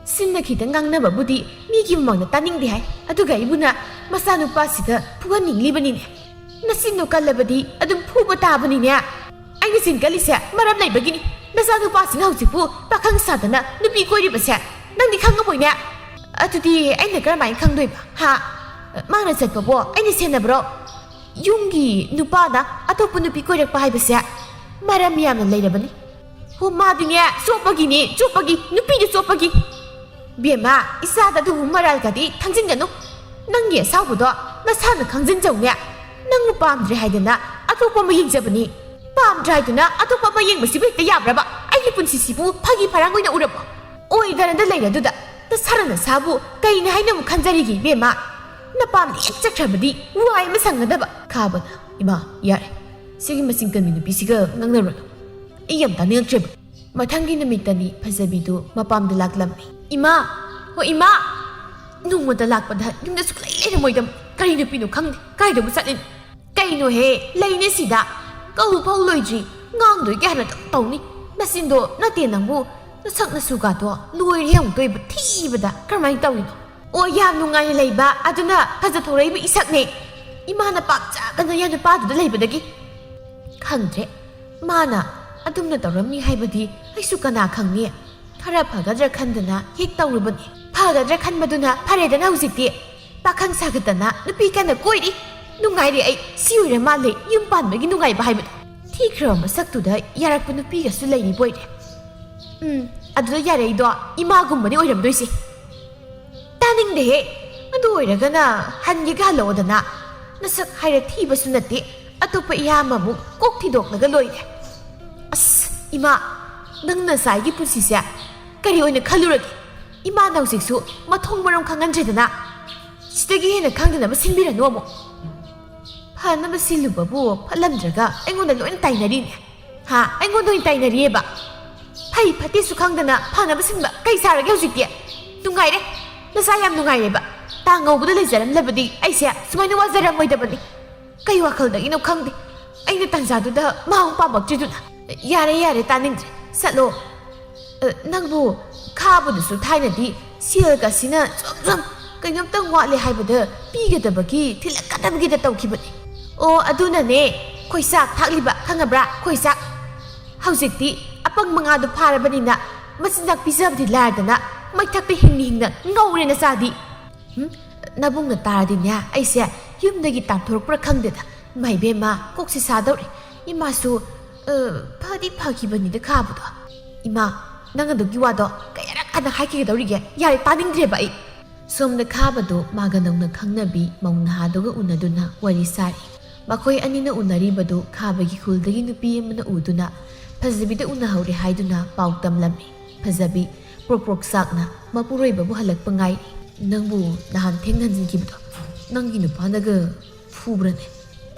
ꯁꯤꯟꯅ ꯈꯤꯇꯪ ꯉꯥꯡꯅꯕꯕꯨꯗꯤ ꯃꯤꯒꯤ ꯃꯃꯥꯡꯗ ꯇꯥꯅꯤꯡꯗꯦ ꯍꯥꯏ, ꯑꯗꯨꯒ ꯑꯩꯕꯨꯅ ꯃꯆꯥꯅꯨꯄꯥꯁꯤꯗ ꯐꯨꯍꯟꯅꯤꯡꯂꯤꯕꯅꯤꯅꯦ꯫ ꯅꯆꯤꯟꯗꯣ ꯀꯜꯂꯕꯗꯤ ꯑꯗꯨꯝ ꯐꯨꯕ ꯇꯥꯕꯅꯤꯅꯦ꯫ ꯑꯩꯅ ꯆꯤꯟ ꯀꯜꯂꯤꯁꯦ ꯃꯔꯝ ꯂꯩꯕꯒꯤꯅꯤ꯫ ꯅꯆꯥꯅꯨꯄꯥꯁꯤꯅ ꯍꯧꯖꯤꯛꯄꯨ ꯄꯥꯈꯪ ꯁꯥꯗꯅ ꯅꯨꯄꯤ ꯀꯣꯏꯔꯤꯕꯁꯦ ꯅꯪꯗꯤ ꯈꯪꯉꯝꯃꯣꯏꯅꯦ꯫ ꯑꯗꯨꯗꯤ ꯑꯩꯅ ꯀꯔꯝꯍꯥꯏꯅ ꯈꯪꯗꯣꯏꯕ? ꯍꯥ? ꯃꯥꯅ ꯆꯠꯄꯕꯣ ꯑꯩꯅ ꯁꯦꯟꯅꯕ꯭ꯔꯣ? ꯌꯨꯝꯒꯤ ꯅꯨꯄꯥꯅ ꯑꯇꯣꯞꯄ ꯅꯨꯄꯤ ꯀꯣꯏꯔꯛꯄ ꯍꯥꯏꯕꯁꯦ ꯃꯔꯝ ꯌꯥꯝꯅ ꯂꯩꯔꯕꯅꯤ꯫ ꯍꯣ, ꯃꯥꯗꯤꯅꯦ, ꯆꯣꯞꯄꯒꯤꯅꯦ, ꯆꯣꯞꯄꯒꯤ, ꯅꯨꯄꯤꯗꯨ ꯆꯣꯞꯄꯒꯤ꯫ ꯕꯦꯝꯃ, ꯏꯆꯥꯗ ꯑꯗꯨꯒꯨꯝꯕ ꯃꯔꯥꯜꯒꯗꯤ ꯊꯥꯡꯖꯤꯟꯒꯅꯨ꯫ ꯅꯪꯒꯤ ꯑꯁꯥꯎꯕꯗꯣ ꯅꯁꯥꯅ ꯈꯪꯖꯤꯟꯖꯧꯅꯦ꯫ ꯅꯪꯕꯨ ꯄꯥꯝꯗ꯭ꯔꯦ ꯍꯥꯏꯗꯅ ꯑꯇꯣꯞꯄ ꯑꯃ ꯌꯦꯡꯖꯕꯅꯤ꯫ ꯄꯥꯝꯗ꯭ꯔꯦ ꯍꯥꯏꯗꯨꯅ ꯑꯇꯣꯞꯄ ꯑꯃ ꯌꯦꯡꯕꯁꯤꯕꯨ ꯍꯦꯛꯇ ꯌꯥꯕ꯭ꯔꯕ? ꯑꯩ ꯄꯨꯟꯁꯤꯁꯤꯕꯨ ꯐꯥꯒꯤ ꯐꯔꯥꯡ ꯑꯣꯏꯅ ꯎꯔꯕꯣ? ꯑꯣꯏꯗꯅꯗ ꯂꯩꯔꯗꯨꯗ ꯅꯁꯥꯅ ꯅꯁꯥꯕꯨ ꯀꯩꯅ ꯍꯥꯏꯅ ꯑꯃꯨꯛ ꯈꯟꯖꯔꯤꯒꯦ ꯏꯕꯦꯝꯃ? ꯅꯄꯥꯝꯅ ꯍꯦꯛ ꯆꯠꯈ꯭ꯔꯕꯗꯤ ꯋꯥꯏ ꯑꯃ ꯁꯪꯒꯗꯕ꯫ ꯈꯥꯕꯅ, "ꯏꯃꯥ, ꯌꯥꯔꯦ, ꯁꯤꯒꯤ ꯃꯆꯤꯟ ꯀꯟꯕꯤ ꯅꯨꯄꯤꯁꯤꯒ ꯉꯥꯡꯅꯔꯨꯅꯨ꯫ ꯑꯩ ꯌꯥꯝ ꯇꯥꯅꯤꯡꯉꯛꯇ꯭ꯔꯦꯕ"꯫ ꯃꯊꯪꯒꯤ ꯅꯨꯃꯤꯠꯇꯅꯤ ꯐꯖꯕꯤꯗꯨ ꯃꯄꯥꯝꯗ ꯂꯥꯛꯂꯝꯃꯤ꯫ "ꯏꯃꯥ! ꯍꯣ ꯏꯃꯥ!" ꯅꯣꯡꯃꯇ ꯂꯥꯛꯄꯗ ꯌꯨꯝꯗ ꯁꯨꯛꯂꯩ ꯂꯩꯔꯝꯃꯣꯏꯗꯕ꯫ ꯀꯔꯤ ꯅꯨꯄꯤꯅꯣ ꯈꯪꯗꯦ, ꯀꯥꯏꯗꯕꯨ ꯆꯠꯂꯤꯅꯣ? "ꯀꯩꯅꯣꯍꯦ, ꯂꯩꯅꯦ ꯁꯤꯗ꯫ ꯀꯧꯕ ꯐꯥꯎ ꯂꯣꯏꯗ꯭ꯔꯤ, ꯉꯥꯡꯗꯣꯏꯒꯦ ꯍꯥꯟꯅ ꯑꯗꯨꯝ ꯇꯧꯅꯤ꯫ ꯅꯆꯤꯟꯗꯣ ꯅꯠꯇꯦ ꯅꯪꯕꯨ, ꯅꯁꯛ ꯅꯁꯨꯒꯥꯗꯣ ꯂꯣꯏꯔꯦ ꯑꯃꯨꯛꯇꯣꯏꯕ ꯊꯤꯕꯗ꯫ ꯀꯔꯝꯍꯥꯏꯅ ꯇꯧꯔꯤꯅꯣ?" "ꯑꯣ, ꯌꯥꯝ ꯅꯨꯡꯉꯥꯏꯅ ꯂꯩꯕ, ꯑꯗꯨꯅ ꯐꯖꯊꯣꯔꯛꯏꯕ ꯏꯁꯛꯅꯦ꯫ ꯏꯃꯥꯅ ꯄꯥꯝꯖꯕꯅ ꯌꯥ ꯅꯨꯄꯥꯗꯨꯗ ꯂꯩꯕꯗꯒꯤ꯫ ꯈꯪꯗ꯭ꯔꯦ, ꯃꯥꯅ ꯑꯗꯨꯝꯅ ꯇꯧꯔꯝꯃꯤ ꯍꯥꯏꯕꯗꯤ ꯑꯩꯁꯨ ꯀꯅꯥ ꯈꯪꯅꯤ꯫ ꯈꯔ ꯐꯒꯗ꯭ꯔꯥ ꯈꯟꯗꯅ ꯍꯦꯛ ꯇꯧꯔꯨꯕꯅꯤ꯫ ꯐꯒꯗ꯭ꯔꯥ ꯈꯟꯕꯗꯨꯅ ꯐꯔꯦꯗꯅ ꯍꯧꯖꯤꯛꯇꯤ꯫ ꯄꯥꯈꯪ ꯁꯥꯒꯠꯇꯅ ꯅꯨꯄꯤ ꯀꯟꯅ ꯀꯣꯏꯔꯤ꯫ ꯅꯨꯡꯉꯥꯏꯔꯦ ꯑꯩ, ꯁꯤ ꯑꯣꯏꯔ ꯃꯥꯜꯂꯦ ꯌꯨꯝ ꯄꯥꯟꯕꯒꯤ ꯅꯨꯡꯉꯥꯏꯕ ꯍꯥꯏꯕꯗꯣ꯫ ꯊꯤꯈ꯭ꯔꯕ ꯃꯁꯛꯇꯨꯗ ꯌꯥꯔꯛꯄ ꯅꯨꯄꯤꯒꯁꯨ ꯂꯩꯔꯤꯕꯣꯏꯔꯦ꯫ ꯎꯝ, ꯑꯗꯨꯗ ꯌꯥꯔꯛꯏꯗꯣ ꯏꯃꯥꯒꯨꯝꯕꯅꯤ ꯑꯣꯏꯔꯝꯗꯣꯏꯁꯦ꯫ ꯇꯥꯅꯤꯡꯗꯦꯍꯦ꯫ ꯑꯗꯨ ꯑꯣꯏꯔꯒꯅ ꯍꯟꯒꯦꯒ ꯍꯜꯂꯛꯑꯣꯗꯅ꯫ ꯅꯁꯛ ꯍꯥꯏꯔ ꯊꯤꯕꯁꯨ ꯅꯠꯇꯦ, ꯑꯇꯣꯞꯄ ꯏꯌꯥꯝꯕ ꯑꯃꯨꯛ ꯀꯣꯛ ꯊꯤꯗꯣꯛꯂꯒ ꯂꯣꯏꯔꯦ꯫ ꯑꯁ, ꯏꯃꯥ, ꯅꯪ ꯅꯆꯥꯒꯤ ꯄꯨꯟꯁꯤꯁꯦ ꯀꯔꯤ ꯑꯣꯏꯅ ꯈꯜꯂꯨꯔꯒꯦ? ꯏꯃꯥꯅ ꯍꯧꯖꯤꯛꯁꯨ ꯃꯊꯣꯡ ꯃꯔꯝ ꯈꯪꯍꯟꯗ꯭ꯔꯦꯗꯅ꯫ ꯁꯤꯗꯒꯤ ꯍꯦꯟꯅ ꯈꯪꯗꯅꯕ ꯁꯤꯟꯕꯤꯔꯅꯨ ꯑꯃꯨꯛ꯫ ꯐꯅꯕ ꯁꯤꯜꯂꯨꯕꯕꯨ ꯐꯠꯂꯝꯗ꯭ꯔꯒ ꯑꯩꯉꯣꯟꯗ ꯂꯣꯏꯅ ꯇꯥꯏꯅꯔꯤꯅꯦ꯫ ꯍꯥ? ꯑꯩꯉꯣꯟꯗ ꯑꯣꯏꯅ ꯇꯥꯏꯅꯔꯤꯑꯕ? ꯐꯩ ꯐꯠꯇꯦꯁꯨ ꯈꯪꯗꯅ ꯐꯅꯕ ꯁꯤꯟꯕ ꯀꯩ ꯁꯥꯔꯒꯦ ꯍꯧꯖꯤꯛꯇꯤ? ꯅꯨꯡꯉꯥꯏꯔꯦ꯫ ꯅꯆꯥ ꯌꯥꯝ ꯅꯨꯡꯉꯥꯏꯔꯦꯕ꯫ ꯇꯥ ꯉꯧꯕꯗ ꯂꯩꯖꯔꯝꯂꯕꯗꯤ ꯑꯩꯁꯦ ꯁꯨꯃꯥꯏꯅ ꯋꯥꯖꯔꯝꯃꯣꯏꯗꯕꯅꯤ꯫ ꯀꯩ ꯋꯥꯈꯜꯗꯒꯤꯅꯣ ꯈꯪꯗꯦ꯫ ꯑꯩꯅ ꯇꯟꯖꯥꯗꯨꯗ ꯃꯥ ꯑꯃꯨꯛ ꯄꯥꯝꯃꯛꯇ꯭ꯔꯤꯗꯨꯅ꯫ ꯌꯥꯔꯦ, ꯌꯥꯔꯦ, ꯇꯥꯅꯤꯡꯗ꯭ꯔꯦ꯫ ꯆꯠꯂꯣ꯫ ꯑ, ꯅꯪꯕꯨ ꯈꯥꯕꯗꯨꯁꯨ ꯊꯥꯏꯅꯗꯤ ꯁꯦꯜꯒꯁꯤꯅ ꯖꯣꯝ ꯖꯣꯝ ꯀꯩꯅꯣꯝꯇꯪ ꯋꯥꯠꯂꯦ ꯍꯥꯏꯕꯗ ꯄꯤꯒꯗꯕꯒꯤ ꯊꯤꯜꯂꯛꯀꯗꯕꯒꯤꯗ ꯇꯧꯈꯤꯕꯅꯤ꯫ ꯑꯣ, ꯑꯗꯨꯅꯅꯦ ꯈꯣꯏꯆꯥꯛ ꯊꯥꯛꯂꯤꯕ, ꯈꯪꯉꯕ꯭ꯔꯥ? ꯈꯣꯏꯆꯥꯛ꯫ ꯍꯧꯖꯤꯛꯇꯤ ꯑꯄꯪ ꯃꯉꯥꯗꯨ ꯐꯥꯔꯕꯅꯤꯅ ꯃꯆꯤꯟꯖꯥꯛ ꯄꯤꯖꯕꯗꯤ ꯂꯥꯏꯔꯗꯅ ꯃꯩꯊꯛꯇ ꯍꯤꯡꯅ ꯍꯤꯡꯅ ꯉꯧꯔꯦ ꯅꯆꯥꯗꯤ꯫ ꯎꯝ? ꯅꯕꯨꯡꯅ ꯇꯥꯔꯗꯤꯅꯦ ꯑꯩꯁꯦ ꯌꯨꯝꯗꯒꯤ ꯇꯥꯟꯊꯣꯔꯛꯄ꯭ꯔꯥ ꯈꯪꯗꯦꯗ꯫ ꯏꯃꯥ ꯏꯕꯦꯝꯃ, ꯀꯣꯛꯁꯤ ꯁꯥꯗꯧꯔꯦ꯫ ꯏꯃꯥꯁꯨ, ꯑ, ꯐꯗꯤ ꯐꯈꯤꯕꯅꯤꯗ ꯈꯥꯕꯗꯣ꯫ ꯏꯃꯥ, ꯅꯪ ꯑꯗꯨꯒꯤ ꯋꯥꯗꯣ ꯀꯌꯥꯔꯛ ꯍꯟꯅ ꯍꯥꯏꯈꯤꯒꯗꯧꯔꯤꯒꯦ? ꯌꯥꯔꯦ, ꯇꯥꯅꯤꯡꯗ꯭ꯔꯦꯕ ꯑꯩ꯫ ꯁꯣꯝꯗ ꯈꯥꯕꯗꯨ ꯃꯥꯒ ꯅꯧꯅ ꯈꯪꯅꯕꯤ ꯃꯧ ꯅꯍꯥꯗꯨꯒ ꯎꯅꯗꯨꯅ ꯋꯥꯔꯤ ꯁꯥꯔꯤ꯫ ꯃꯈꯣꯏ ꯑꯅꯤꯅ ꯎꯅꯔꯤꯕꯗꯨ ꯈꯥꯕꯒꯤ ꯈꯨꯜꯗꯒꯤ ꯅꯨꯄꯤ ꯑꯃꯅ ꯎꯗꯨꯅ ꯐꯖꯕꯤꯗ ꯎꯅꯍꯧꯔꯦ ꯍꯥꯏꯗꯨꯅ ꯄꯥꯎ ꯇꯝꯂꯝꯃꯤ꯫ ꯐꯖꯕꯤ ꯄ꯭ꯔꯣꯛ ꯄ꯭ꯔꯣꯛ ꯆꯥꯛꯅ ꯃꯄꯨꯔꯣꯏꯕꯕꯨ ꯍꯜꯂꯛꯄ ꯉꯥꯏꯔꯤ꯫ "ꯅꯪꯕꯨ ꯅꯍꯥꯟ ꯊꯦꯡꯅ ꯍꯟꯖꯤꯟꯈꯤꯕꯗꯣ, ꯅꯪꯒꯤ ꯅꯨꯄꯥꯅꯒ ꯐꯨꯕ꯭ꯔꯅꯦ?"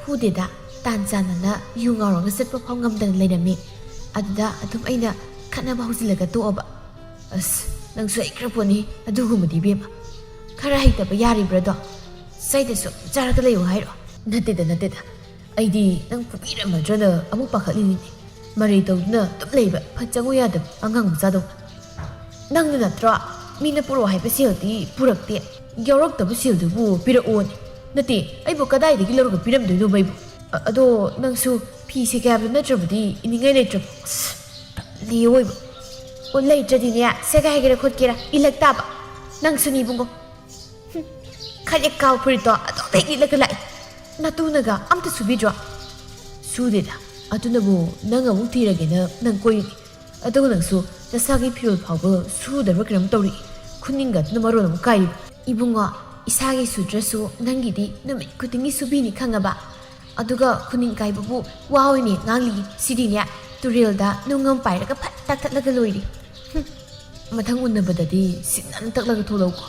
"ꯐꯨꯗꯦꯗ, ꯇꯥꯟ ꯆꯥꯟꯅꯅ ꯌꯨ ꯉꯥꯎꯔꯒ ꯆꯠꯄ ꯐꯥꯎ ꯉꯝꯗꯅ ꯂꯩꯔꯝꯃꯤ꯫ ꯑꯗꯨꯗ ꯑꯗꯨꯝ ꯑꯩꯅ ꯈꯠꯅꯕ ꯍꯧꯖꯤꯜꯂꯒ ꯇꯣꯛꯑꯕ꯫" "ꯑꯁ, ꯅꯪꯁꯨ ꯍꯩꯈ꯭ꯔ ꯄꯣꯠꯅꯤ ꯑꯗꯨꯒꯨꯝꯕꯗꯤ, ꯏꯕꯦꯝꯃ꯫ ꯈꯔ ꯍꯩꯇꯕ ꯌꯥꯔꯤꯕ꯭ꯔꯗꯣ? ꯆꯩꯗ ꯁꯨꯝ ꯆꯥꯔꯒ ꯂꯩꯌꯨ ꯍꯥꯏꯔꯣ?" "ꯅꯠꯇꯦꯗ, ꯅꯠꯇꯦꯗ꯫ ꯑꯩꯗꯤ ꯅꯪ ꯐꯨꯕꯤꯔꯝꯃꯗ꯭ꯔꯅ ꯑꯃꯨꯛ ꯄꯥꯈꯠꯂꯤꯅꯤꯅꯦ꯫ ꯃꯔꯩ ꯇꯧꯗꯨꯅ ꯑꯗꯨꯝ ꯂꯩꯕ ꯐꯠ ꯆꯪꯉꯨ ꯌꯥꯗꯕ ꯑꯉꯥꯡ ꯃꯆꯥꯗꯧꯅ꯫" "ꯅꯪꯅ ꯅꯠꯇ꯭ꯔꯣ ꯃꯤꯅ ꯄꯨꯔꯛꯑꯣ ꯍꯥꯏꯕ ꯁꯦꯜꯗꯤ ꯄꯨꯔꯛꯇꯦ, ꯌꯥꯎꯔꯛꯇꯕ ꯁꯦꯜꯗꯨꯕꯨ ꯄꯤꯔꯛꯑꯣꯅꯦ?" "ꯅꯠꯇꯦ, ꯑꯩꯕꯨ ꯀꯗꯥꯏꯗꯒꯤ ꯂꯧꯔꯒ ꯄꯤꯔꯝꯗꯣꯏꯅꯣꯕ ꯑꯩꯕꯨ? ꯑ-, ꯑꯗꯣ ꯅꯪꯁꯨ ꯐꯤ ꯁꯦꯒꯥꯏꯕꯗꯨ ꯅꯠꯇ꯭ꯔꯕꯗꯤ ꯏꯅꯤꯡꯉꯥꯏ ꯂꯩꯇ꯭ꯔꯕꯣ?" ꯑꯁ, ꯇꯜꯂꯤ ꯑꯣꯏꯕ꯫ "ꯑꯣ, ꯂꯩꯇ꯭ꯔꯗꯤꯅꯦ, ꯁꯦꯒꯥꯏꯒꯦꯔꯥ ꯈꯣꯠꯀꯦꯔꯥ ꯏꯜꯂꯛ ꯇꯥꯕ꯫ ꯅꯪꯁꯨꯅꯤ ꯏꯕꯨꯡꯉꯣ꯫ ꯍꯨꯝ, ꯈꯥꯏꯗꯦꯛ ꯀꯥꯎ ꯐꯨꯔꯤꯠꯇꯣ ꯑꯗꯨꯝ ꯍꯦꯛ ꯂꯤꯠꯂꯒ ꯂꯥꯛꯑꯦ꯫ ꯅꯇꯨꯅꯒ ꯑꯝꯇ ꯁꯨꯕꯤꯗ꯭ꯔꯣ?" "ꯁꯨꯗꯦꯗ, ꯑꯗꯨꯅꯕꯨ ꯅꯪ ꯑꯃꯨꯛ ꯊꯤꯔꯒꯦꯅ ꯅꯪ ꯀꯣꯏꯔꯤꯅꯤ꯫ ꯑꯗꯨꯒ ꯅꯪꯁꯨ ꯅꯁꯥꯒꯤ ꯐꯤꯔꯣꯜ ꯐꯥꯎꯕ ꯁꯨꯗꯕ꯭ꯔꯥ ꯀꯩꯅꯣꯝ ꯇꯧꯔꯤ꯫ ꯈꯨꯅꯤꯡꯒ ꯑꯗꯨꯅ ꯃꯔꯣꯜ ꯑꯃ ꯀꯥꯏꯔꯤꯕ꯫" "ꯏꯕꯨꯡꯉꯣ, ꯏꯁꯥꯒꯤ ꯁꯨꯗ꯭ꯔꯁꯨ ꯅꯪꯒꯤꯗꯤ ꯅꯨꯃꯤꯠ ꯈꯨꯗꯤꯡꯒꯤ ꯁꯨꯕꯤꯅꯤ ꯈꯪꯉꯕ? ꯑꯗꯨꯒ ꯈꯨꯅꯤꯡ ꯀꯥꯏꯕꯕꯨ ꯋꯥ ꯑꯣꯏꯅ ꯉꯥꯡꯂꯤ꯫ ꯁꯤꯗꯤꯅꯦ, ꯇꯨꯔꯦꯜꯗ ꯅꯨꯡ ꯑꯃ ꯄꯥꯏꯔꯒ ꯐꯠ ꯇꯥꯛꯊꯠꯂꯒ ꯂꯣꯏꯔꯦ꯫ ꯍꯨꯝ, ꯃꯊꯪ ꯎꯅꯕꯗꯗꯤ ꯁꯤꯠ ꯅꯥꯟꯅ ꯇꯛꯂꯒ ꯊꯣꯛꯂꯛꯎꯀꯣ꯫"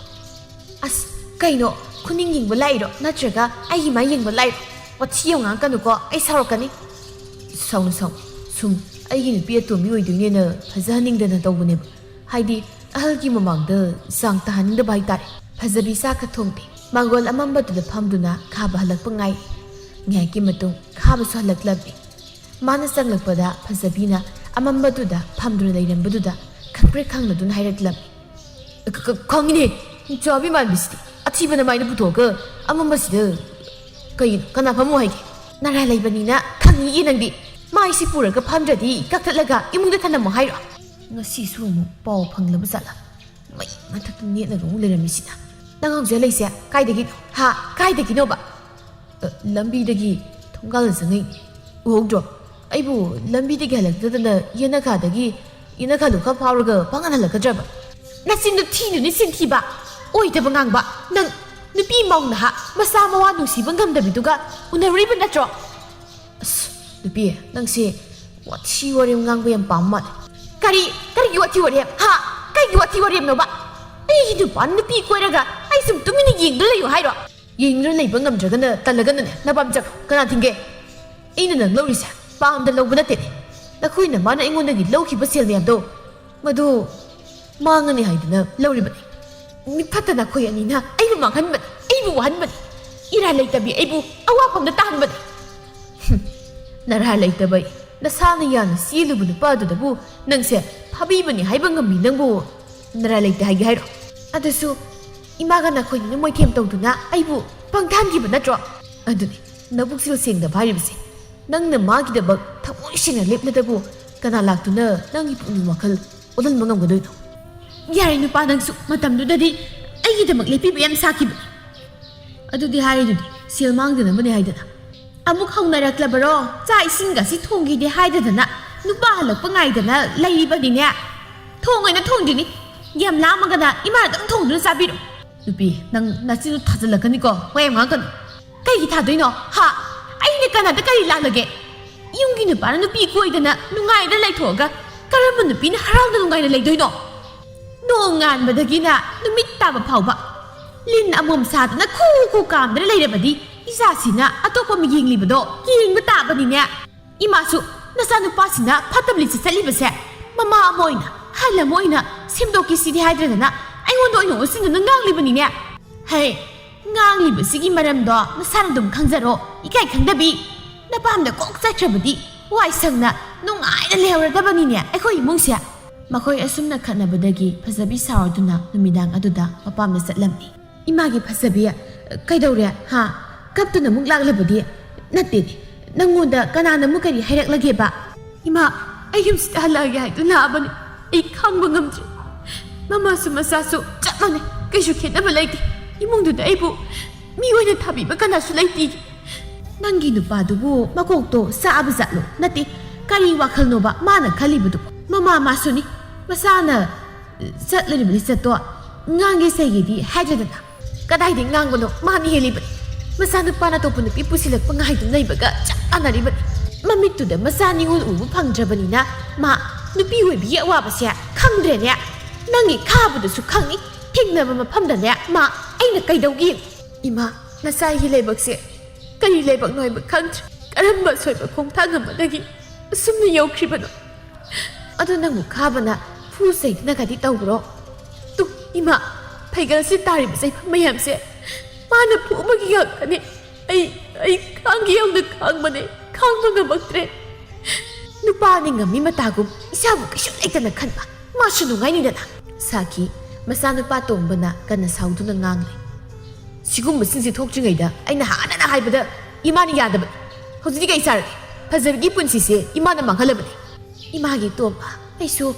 "ꯑꯁ, ꯀꯩꯅꯣ? ꯈꯨꯅꯤꯡ ꯌꯦꯡꯕ ꯂꯥꯛꯏꯔꯣ? ꯅꯠꯇ꯭ꯔꯒ ꯑꯩꯒꯤ ꯃꯥꯏ ꯌꯦꯡꯕ ꯂꯥꯛꯏꯔꯣ? ꯋꯥꯊꯤ ꯌꯥꯝ ꯉꯥꯡꯉꯛꯀꯅꯨꯀꯣ, ꯑꯩ ꯁꯥꯎꯔꯛꯀꯅꯤ꯫" "ꯁꯥꯎꯅꯨ, ꯁꯥꯎꯅꯨ꯫ ꯁꯨꯝ ꯑꯩꯒꯤ ꯅꯨꯄꯤ ꯑꯇꯣꯝꯕꯤ ꯑꯣꯏꯗꯣꯏꯅꯦꯅ ꯐꯖꯍꯟꯅꯤꯡꯗꯅ ꯇꯧꯕꯅꯦꯕ꯫ ꯍꯥꯏꯗꯤ, ꯑꯍꯜꯒꯤ ꯃꯃꯥꯡꯗ ꯆꯥꯡ ꯇꯥꯍꯟꯅꯤꯡꯗꯕ ꯍꯥꯏꯇꯥꯔꯦ꯫" ꯐꯖꯕꯤ ꯆꯥꯛꯀ ꯊꯣꯡꯗꯦ꯫ ꯃꯥꯡꯒꯣꯜ ꯑꯃꯝꯕꯗꯨꯗ ꯐꯝꯗꯨꯅ ꯈꯥꯕ ꯍꯜꯂꯛꯄ ꯉꯥꯏꯔꯤ꯫ ꯉꯥꯏꯍꯥꯛꯀꯤ ꯃꯇꯨꯡ ꯈꯥꯕꯁꯨ ꯍꯜꯂꯛꯂꯝꯃꯤ꯫ ꯃꯥꯅ ꯆꯪꯂꯛꯄꯗ ꯐꯖꯕꯤꯅ ꯑꯃꯝꯕꯗꯨꯗ ꯐꯝꯗꯨꯅ ꯂꯩꯔꯝꯕꯗꯨꯗ ꯈꯪꯄ꯭ꯔꯦꯛ ꯈꯪꯅꯗꯨꯅ ꯍꯥꯏꯔꯛꯂꯝꯃꯤ꯫ "ꯈ-, ꯈ-, ꯈꯪꯉꯤꯅꯦ, ꯆꯥꯕꯤ ꯃꯥꯟꯕꯤꯁꯤꯗꯤ꯫ ꯑꯊꯤꯕ ꯅꯃꯥꯏꯅ ꯄꯨꯊꯣꯛꯑꯒ ꯑꯃꯝꯕꯁꯤꯗ ꯀꯩꯅꯣ, ꯀꯅꯥ ꯐꯝꯃꯣ ꯍꯥꯏꯒꯦ?" "ꯅꯔꯥ ꯂꯩꯕꯅꯤꯅ ꯈꯪꯉꯤꯌꯦ ꯅꯪꯗꯤ꯫ ꯃꯥꯏꯁꯤ ꯄꯨꯔꯒ ꯐꯝꯗ꯭ꯔꯗꯤ ꯀꯛꯊꯠꯂꯒ ꯏꯃꯨꯡꯗ ꯊꯅꯝꯃꯣ ꯍꯥꯏꯔꯣ?" ꯉꯁꯤꯁꯨ ꯑꯃꯨꯛ ꯄꯥꯎ ꯐꯪꯂꯕ ꯖꯥꯠꯂꯥ? ꯃꯩ ꯃꯊꯛꯇ ꯅꯦꯠꯂꯒ ꯑꯃꯨꯛ ꯂꯩꯔꯝꯃꯤꯁꯤꯅ꯫ "ꯅꯪ ꯍꯧꯖꯤꯛ ꯂꯩꯁꯦ ꯀꯥꯏꯗꯒꯤꯅꯣ? ꯍꯥ? ꯀꯥꯏꯗꯒꯤꯅꯣꯕ?" "ꯑ, ꯂꯝꯕꯤꯗꯒꯤ ꯊꯣꯡꯒꯥꯜꯗ ꯆꯪꯉꯛꯏꯅꯦ꯫ ꯎꯍꯧꯗ꯭ꯔꯣ? ꯑꯩꯕꯨ ꯂꯝꯕꯤꯗꯒꯤ ꯍꯜꯂꯛꯇꯗꯅ ꯌꯦꯅꯈꯥꯗꯒꯤ, ꯌꯦꯅꯈꯥ ꯂꯨꯈꯥ ꯐꯥꯎꯔꯒ ꯄꯥꯡꯒꯜ ꯍꯜꯂꯛꯀꯗ꯭ꯔꯕ?" "ꯅꯆꯤꯟꯗꯨ ꯊꯤꯅꯨꯅꯦ, ꯆꯤꯟꯊꯤꯕ! ꯑꯣꯏꯗꯕ ꯉꯥꯡꯕ! ꯅꯪ ꯅꯨꯄꯤ ꯃꯧ ꯅꯍꯥ, ꯃꯆꯥ ꯃꯋꯥ ꯅꯨꯡꯁꯤꯕ ꯉꯝꯗꯕꯤꯗꯨꯒ ꯎꯅꯔꯨꯔꯤꯕ ꯅꯠꯇ꯭ꯔꯣ?" "ꯑꯁ, ꯅꯨꯄꯤ, ꯅꯪꯁꯦ ꯋꯥꯊꯤ ꯋꯥꯔꯦꯝ ꯉꯥꯡꯕ ꯌꯥꯝ ꯄꯥꯝ ꯃꯥꯜꯂꯦ꯫ ꯀꯔꯤ? ꯀꯔꯤꯒꯤ ꯋꯥꯊꯤ ꯋꯥꯔꯦꯝ? ꯍꯥ? ꯀꯔꯤꯒꯤ ꯋꯥꯊꯤ ꯋꯥꯔꯦꯝꯅꯣꯕ? ꯑꯩꯒꯤ ꯅꯨꯄꯥꯅ ꯅꯨꯄꯤ ꯀꯣꯏꯔꯒ ꯑꯩ ꯁꯨꯝ ꯇꯨꯃꯤꯟꯅ ꯌꯦꯡꯗꯨꯅ ꯂꯩꯌꯨ ꯍꯥꯏꯔꯣ? ꯌꯦꯡꯗꯨꯅ ꯂꯩꯕ ꯉꯝꯗ꯭ꯔꯒꯅ, ꯇꯜꯂꯒꯅꯅꯦ, ꯅꯄꯥꯝ ꯆꯠꯈ꯭ꯔꯣ꯫ ꯀꯅꯥ ꯊꯤꯡꯒꯦ? ꯑꯩꯅ ꯅꯪ ꯂꯧꯔꯤꯁꯦ ꯄꯥꯝꯗ ꯂꯧꯕ ꯅꯠꯇꯦꯅꯦ꯫ ꯅꯈꯣꯏ ꯅꯃꯥꯅ ꯑꯩꯉꯣꯟꯗꯒꯤ ꯂꯧꯈꯤꯕ ꯁꯦꯜ ꯃꯌꯥꯝꯗꯣ, ꯃꯗꯨ ꯃꯥꯡꯉꯅꯤ ꯍꯥꯏꯗꯨꯅ ꯂꯧꯔꯤꯕꯅꯤ꯫ ꯃꯤꯐꯠꯇ ꯅꯈꯣꯏ ꯑꯅꯤꯅ ꯑꯩꯕꯨ ꯃꯥꯡꯍꯟꯕꯅꯤ, ꯑꯩꯕꯨ ꯋꯥꯍꯟꯕꯅꯤ꯫ ꯏꯔꯥꯜ ꯂꯩꯇꯕꯤ ꯑꯩꯕꯨ ꯑꯋꯥꯐꯝꯗ ꯇꯥꯍꯟꯕꯅꯤ꯫ ꯍꯨꯝ, ꯅꯔꯥꯜ ꯂꯩꯇꯕ ꯑꯩ ꯅꯁꯥꯅ ꯌꯥꯅ ꯆꯦꯜꯂꯨꯕ ꯅꯨꯄꯥ ꯑꯗꯨꯗꯕꯨ ꯅꯪꯁꯦ ꯐꯥꯕꯤꯕꯅꯤ ꯍꯥꯏꯕ ꯉꯝꯃꯤ ꯅꯪꯕꯨ? ꯅꯔꯥꯜ ꯂꯩꯇꯦ ꯍꯥꯏꯒꯦ ꯍꯥꯏꯔꯣ? ꯑꯗꯨꯁꯨ ꯏꯃꯥꯒ ꯅꯈꯣꯏꯅꯤꯅ ꯃꯣꯏꯊꯦꯝ ꯇꯧꯗꯨꯅ ꯑꯩꯕꯨ ꯄꯪꯊꯥꯟꯈꯤꯕ ꯅꯠꯇ꯭ꯔꯣ? ꯑꯗꯨꯅꯤ ꯅꯕꯨꯛꯆꯦꯜ ꯁꯦꯡꯗꯕ ꯍꯥꯏꯔꯤꯕꯁꯦ꯫ ꯅꯪꯅ ꯃꯥꯒꯤꯗꯃꯛ ꯊꯃꯣꯏ ꯁꯦꯡꯅ ꯂꯦꯞꯂꯗꯕꯨ ꯀꯅꯥ ꯂꯥꯛꯇꯨꯅ ꯅꯪꯒꯤ ꯄꯨꯛꯅꯤꯡ ꯋꯥꯈꯜ ꯑꯣꯜꯍꯟꯕ ꯉꯝꯒꯗꯣꯏꯅꯣ? ꯌꯥꯔꯦ ꯅꯨꯄꯥ, ꯅꯪꯁꯨ ꯃꯇꯝꯗꯨꯗꯗꯤ ꯑꯩꯒꯤꯗꯃꯛ ꯂꯦꯞꯄꯤꯕ ꯌꯥꯝ ꯁꯥꯈꯤꯕꯅꯤ꯫ ꯑꯗꯨꯗꯤ ꯍꯥꯏꯔꯤꯗꯨꯗꯤ ꯁꯦꯜ ꯃꯥꯡꯗꯅꯕꯅꯦ ꯍꯥꯏꯗꯅ꯫ ꯑꯃꯨꯛ ꯍꯧꯅꯔꯛꯂꯕꯔꯣ? ꯆꯥꯛ ꯏꯁꯤꯡꯒꯁꯤ ꯊꯣꯡꯈꯤꯗꯦ ꯍꯥꯏꯗꯗꯅ ꯅꯨꯄꯥ ꯍꯜꯂꯛꯄ ꯉꯥꯏꯗꯅ ꯂꯩꯔꯤꯕꯅꯤꯅꯦ꯫ ꯊꯣꯡꯉꯣꯏꯅ ꯊꯣꯡꯗ꯭ꯔꯤꯅꯤ꯫ ꯌꯥꯝ ꯂꯥꯝꯃꯒꯅ ꯏꯃꯥꯅ ꯑꯗꯨꯝ ꯊꯣꯡꯗꯨꯅ ꯆꯥꯕꯤꯔꯣ꯫ ꯅꯨꯄꯤ, ꯅꯪ ꯅꯆꯤꯟꯗꯨ ꯊꯥꯖꯤꯜꯂꯛꯀꯅꯤꯀꯣ, ꯋꯥ ꯌꯥꯝ ꯉꯥꯡꯒꯅꯨ꯫ ꯀꯩꯒꯤ ꯊꯥꯗꯣꯏꯅꯣ? ꯍꯥ? ꯑꯩꯅ ꯀꯅꯥꯗ ꯀꯔꯤ ꯂꯥꯜꯂꯒꯦ? ꯌꯨꯝꯒꯤ ꯅꯨꯄꯥꯅ ꯅꯨꯄꯤ ꯀꯣꯏꯗꯅ ꯅꯨꯡꯉꯥꯏꯗ ꯂꯩꯊꯣꯛꯑꯒ ꯀꯔꯝꯕ ꯅꯨꯄꯤꯅ ꯍꯔꯥꯎꯅ ꯅꯨꯡꯉꯥꯏꯅ ꯂꯩꯗꯣꯏꯅꯣ? ꯅꯣꯡꯉꯥꯟꯕꯗꯒꯤꯅ ꯅꯨꯃꯤꯠ ꯇꯥꯕ ꯐꯥꯎꯕ ꯂꯤꯟ ꯑꯃꯣꯝ ꯁꯥꯗꯅ ꯈꯨ ꯈꯨ ꯀꯥꯝꯗꯅ ꯂꯩꯔꯕꯗꯤ ꯏꯆꯥꯁꯤꯅ ꯑꯇꯣꯞꯄ ꯑꯃ ꯌꯦꯡꯂꯤꯕꯗꯣ ꯌꯦꯡꯕ ꯇꯥꯕꯅꯤꯅꯦ꯫ ꯏꯃꯥꯁꯨ ꯅꯆꯥꯅꯨꯄꯥꯁꯤꯅ ꯐꯠꯇꯕ ꯂꯤꯆꯠ ꯆꯠꯂꯤꯕꯁꯦ ꯃꯃꯥ ꯑꯃ ꯑꯣꯏꯅ, ꯑꯍꯜ ꯑꯃ ꯑꯣꯏꯅ ꯁꯦꯝꯗꯣꯛꯀꯦ ꯁꯤꯗꯤ ꯍꯥꯏꯗ꯭ꯔꯗꯅ ꯑꯩꯉꯣꯟꯗ ꯑꯣꯏꯅ ꯑꯣꯟꯁꯤꯟꯗꯨꯅ ꯉꯥꯡꯂꯤꯕꯅꯤꯅꯦ꯫ ꯍꯩ, ꯉꯥꯡꯂꯤꯕꯁꯤꯒꯤ ꯃꯔꯝꯗꯣ ꯅꯁꯥꯅ ꯑꯗꯨꯝ ꯈꯪꯖꯔꯣ, ꯏꯀꯥꯏ ꯈꯪꯗꯕꯤ꯫ ꯅꯄꯥꯝꯗ ꯀꯣꯛ ꯆꯠꯈ꯭ꯔꯕꯗꯤ ꯋꯥꯏ ꯁꯪꯅ ꯅꯨꯡꯉꯥꯏꯅ ꯂꯩꯍꯧꯔꯗꯕꯅꯤꯅꯦ ꯑꯩꯈꯣꯏ ꯏꯃꯨꯡꯁꯦ꯫ ꯃꯈꯣꯏ ꯑꯁꯨꯝꯅ ꯈꯠꯅꯕꯗꯒꯤ ꯐꯖꯕꯤ ꯁꯥꯎꯔꯗꯨꯅ ꯅꯨꯃꯤꯗꯥꯡ ꯑꯗꯨꯗ ꯃꯄꯥꯝꯗ ꯆꯠꯂꯝꯃꯤ꯫ ꯏꯃꯥꯒꯤ ꯐꯖꯕꯤ, ꯀꯩꯗꯧꯔꯦ? ꯍꯥ? ꯀꯞꯇꯨꯅ ꯑꯃꯨꯛ ꯂꯥꯛꯂꯕꯗꯤ? ꯅꯠꯇꯦꯅꯦ, ꯅꯪꯉꯣꯟꯗ ꯀꯅꯥꯅ ꯑꯃꯨꯛ ꯀꯔꯤ ꯍꯥꯏꯔꯛꯂꯒꯦꯕ? ꯏꯃꯥ, ꯑꯩ ꯌꯨꯝꯁꯤꯗ ꯍꯜꯂꯛꯑꯒꯦ ꯍꯥꯏꯗꯨꯅ ꯂꯥꯛꯑꯕꯅꯤ꯫ ꯑꯩ ꯈꯥꯡꯕ ꯉꯝꯗ꯭ꯔꯦ꯫ ꯃꯃꯥꯁꯨ ꯃꯆꯥꯁꯨ ꯆꯞ ꯃꯥꯟꯅꯩ, ꯀꯩꯁꯨ ꯈꯦꯠꯅꯕ ꯂꯩꯇꯦ꯫ ꯏꯃꯨꯡꯗꯨꯗ ꯑꯩꯕꯨ ꯃꯤ ꯑꯣꯏꯅ ꯊꯥꯕꯤꯕ ꯀꯅꯥꯁꯨ ꯂꯩꯇꯦ꯫ ꯅꯪꯒꯤ ꯅꯨꯄꯥꯗꯨꯕꯨ ꯃꯀꯣꯛꯇꯣ ꯆꯥꯛꯑꯕ ꯖꯥꯠꯂꯣ? ꯅꯠꯇꯦ, ꯀꯔꯤ ꯋꯥꯈꯜꯅꯣꯕ ꯃꯥꯅ ꯈꯜꯂꯤꯕꯗꯨꯕꯨ? ꯃꯃꯥ ꯃꯥꯁꯨꯅꯤ, ꯃꯆꯥꯅ ꯆꯠꯂꯤꯕ ꯂꯤꯆꯠꯇꯣ ꯉꯥꯡꯒꯦ ꯆꯩꯒꯦꯗꯤ ꯍꯥꯏꯗ꯭ꯔꯗꯅ꯫ ꯀꯗꯥꯏꯗꯒꯤ ꯉꯥꯡꯕꯅꯣ? ꯃꯥꯅ ꯍꯦꯜꯂꯤꯕꯅꯤ꯫ ꯃꯆꯥꯅꯨꯄꯥꯅ ꯑꯇꯣꯞꯄ ꯅꯨꯄꯤ ꯄꯨꯁꯤꯜꯂꯛꯄ ꯉꯥꯏꯗꯨꯅ ꯂꯩꯕꯒ ꯆꯞ ꯃꯥꯟꯅꯔꯤꯕꯅꯤ꯫ ꯃꯃꯤꯠꯇꯨꯗ ꯃꯆꯥ ꯅꯤꯉꯣꯜ ꯎꯕ ꯐꯪꯗ꯭ꯔꯕꯅꯤꯅ ꯃꯥ ꯅꯨꯄꯤ ꯑꯣꯏꯕꯤꯒꯤ ꯑꯋꯥꯕꯁꯦ ꯈꯪꯗ꯭ꯔꯦꯅꯦ꯫ ꯅꯪꯒꯤ ꯈꯥꯕꯗꯨꯁꯨ ꯈꯪꯉꯤ, ꯊꯦꯡꯅꯕ ꯃꯐꯝꯗꯅꯦ ꯃꯥ ꯑꯩꯅ ꯀꯩꯗꯧꯒꯦ? ꯏꯃꯥ, ꯅꯆꯥꯒꯤ ꯂꯥꯏꯕꯛꯁꯦ ꯀꯔꯤ ꯂꯥꯏꯕꯛꯅꯣ ꯍꯥꯏꯕ ꯈꯪꯗ꯭ꯔꯦ꯫ ꯀꯔꯝꯕ ꯑꯁꯣꯏꯕ ꯈꯣꯡꯊꯥꯡ ꯑꯃꯗꯒꯤ ꯑꯁꯨꯝꯅ ꯌꯧꯈ꯭ꯔꯤꯕꯅꯣ? ꯑꯗꯣ ꯅꯪꯕꯨ ꯈꯥꯕꯅ ꯐꯨ ꯆꯩꯗꯅꯒꯗꯤ ꯇꯧꯕ꯭ꯔꯣ? ꯇꯨ, ꯏꯃꯥ, ꯐꯩꯒꯜꯁꯤ ꯇꯥꯔꯤꯕ ꯆꯩꯐꯝ ꯃꯌꯥꯝꯁꯦ ꯃꯥꯅ ꯐꯨꯕꯒꯤ ꯉꯥꯛꯇꯅꯦ꯫ ꯑꯩ, ꯑꯩ ꯈꯥꯡꯒꯦ ꯌꯥꯎꯅ ꯈꯥꯡꯕꯅꯦ, ꯈꯥꯡꯕ ꯉꯝꯃꯛꯇ꯭ꯔꯦ꯫ ꯅꯨꯄꯥꯅꯤ ꯉꯝꯃꯤ ꯃꯇꯥꯒꯨꯝ ꯏꯁꯥꯕꯨ ꯀꯩꯁꯨ ꯂꯩꯇꯅ ꯈꯟꯕ, ꯃꯥꯁꯨ ꯅꯨꯡꯉꯥꯏꯅꯤꯗꯅ꯫ ꯁꯥꯈꯤ, ꯃꯆꯥꯅꯨꯄꯥ ꯇꯣꯝꯕꯅ ꯀꯟꯅ ꯁꯥꯎꯗꯨꯅ ꯉꯥꯡꯂꯦ꯫ ꯁꯤꯒꯨꯝꯕꯁꯤꯡꯁꯦ ꯊꯣꯛꯇ꯭ꯔꯤꯉꯩꯗ ꯑꯩꯅ ꯍꯥꯟꯅꯅ ꯍꯥꯏꯕꯗ ꯏꯃꯥꯅ ꯌꯥꯗꯕꯅꯤ꯫ ꯍꯧꯖꯤꯛꯇꯤ ꯀꯩ ꯆꯥꯔꯒꯦ? ꯐꯖꯕꯤꯒꯤ ꯄꯨꯟꯁꯤꯁꯦ ꯏꯃꯥꯅ ꯃꯥꯡꯍꯜꯂꯕꯅꯤ꯫ ꯏꯃꯥꯒꯤ ꯇꯣꯝꯕ, ꯑꯩꯁꯨ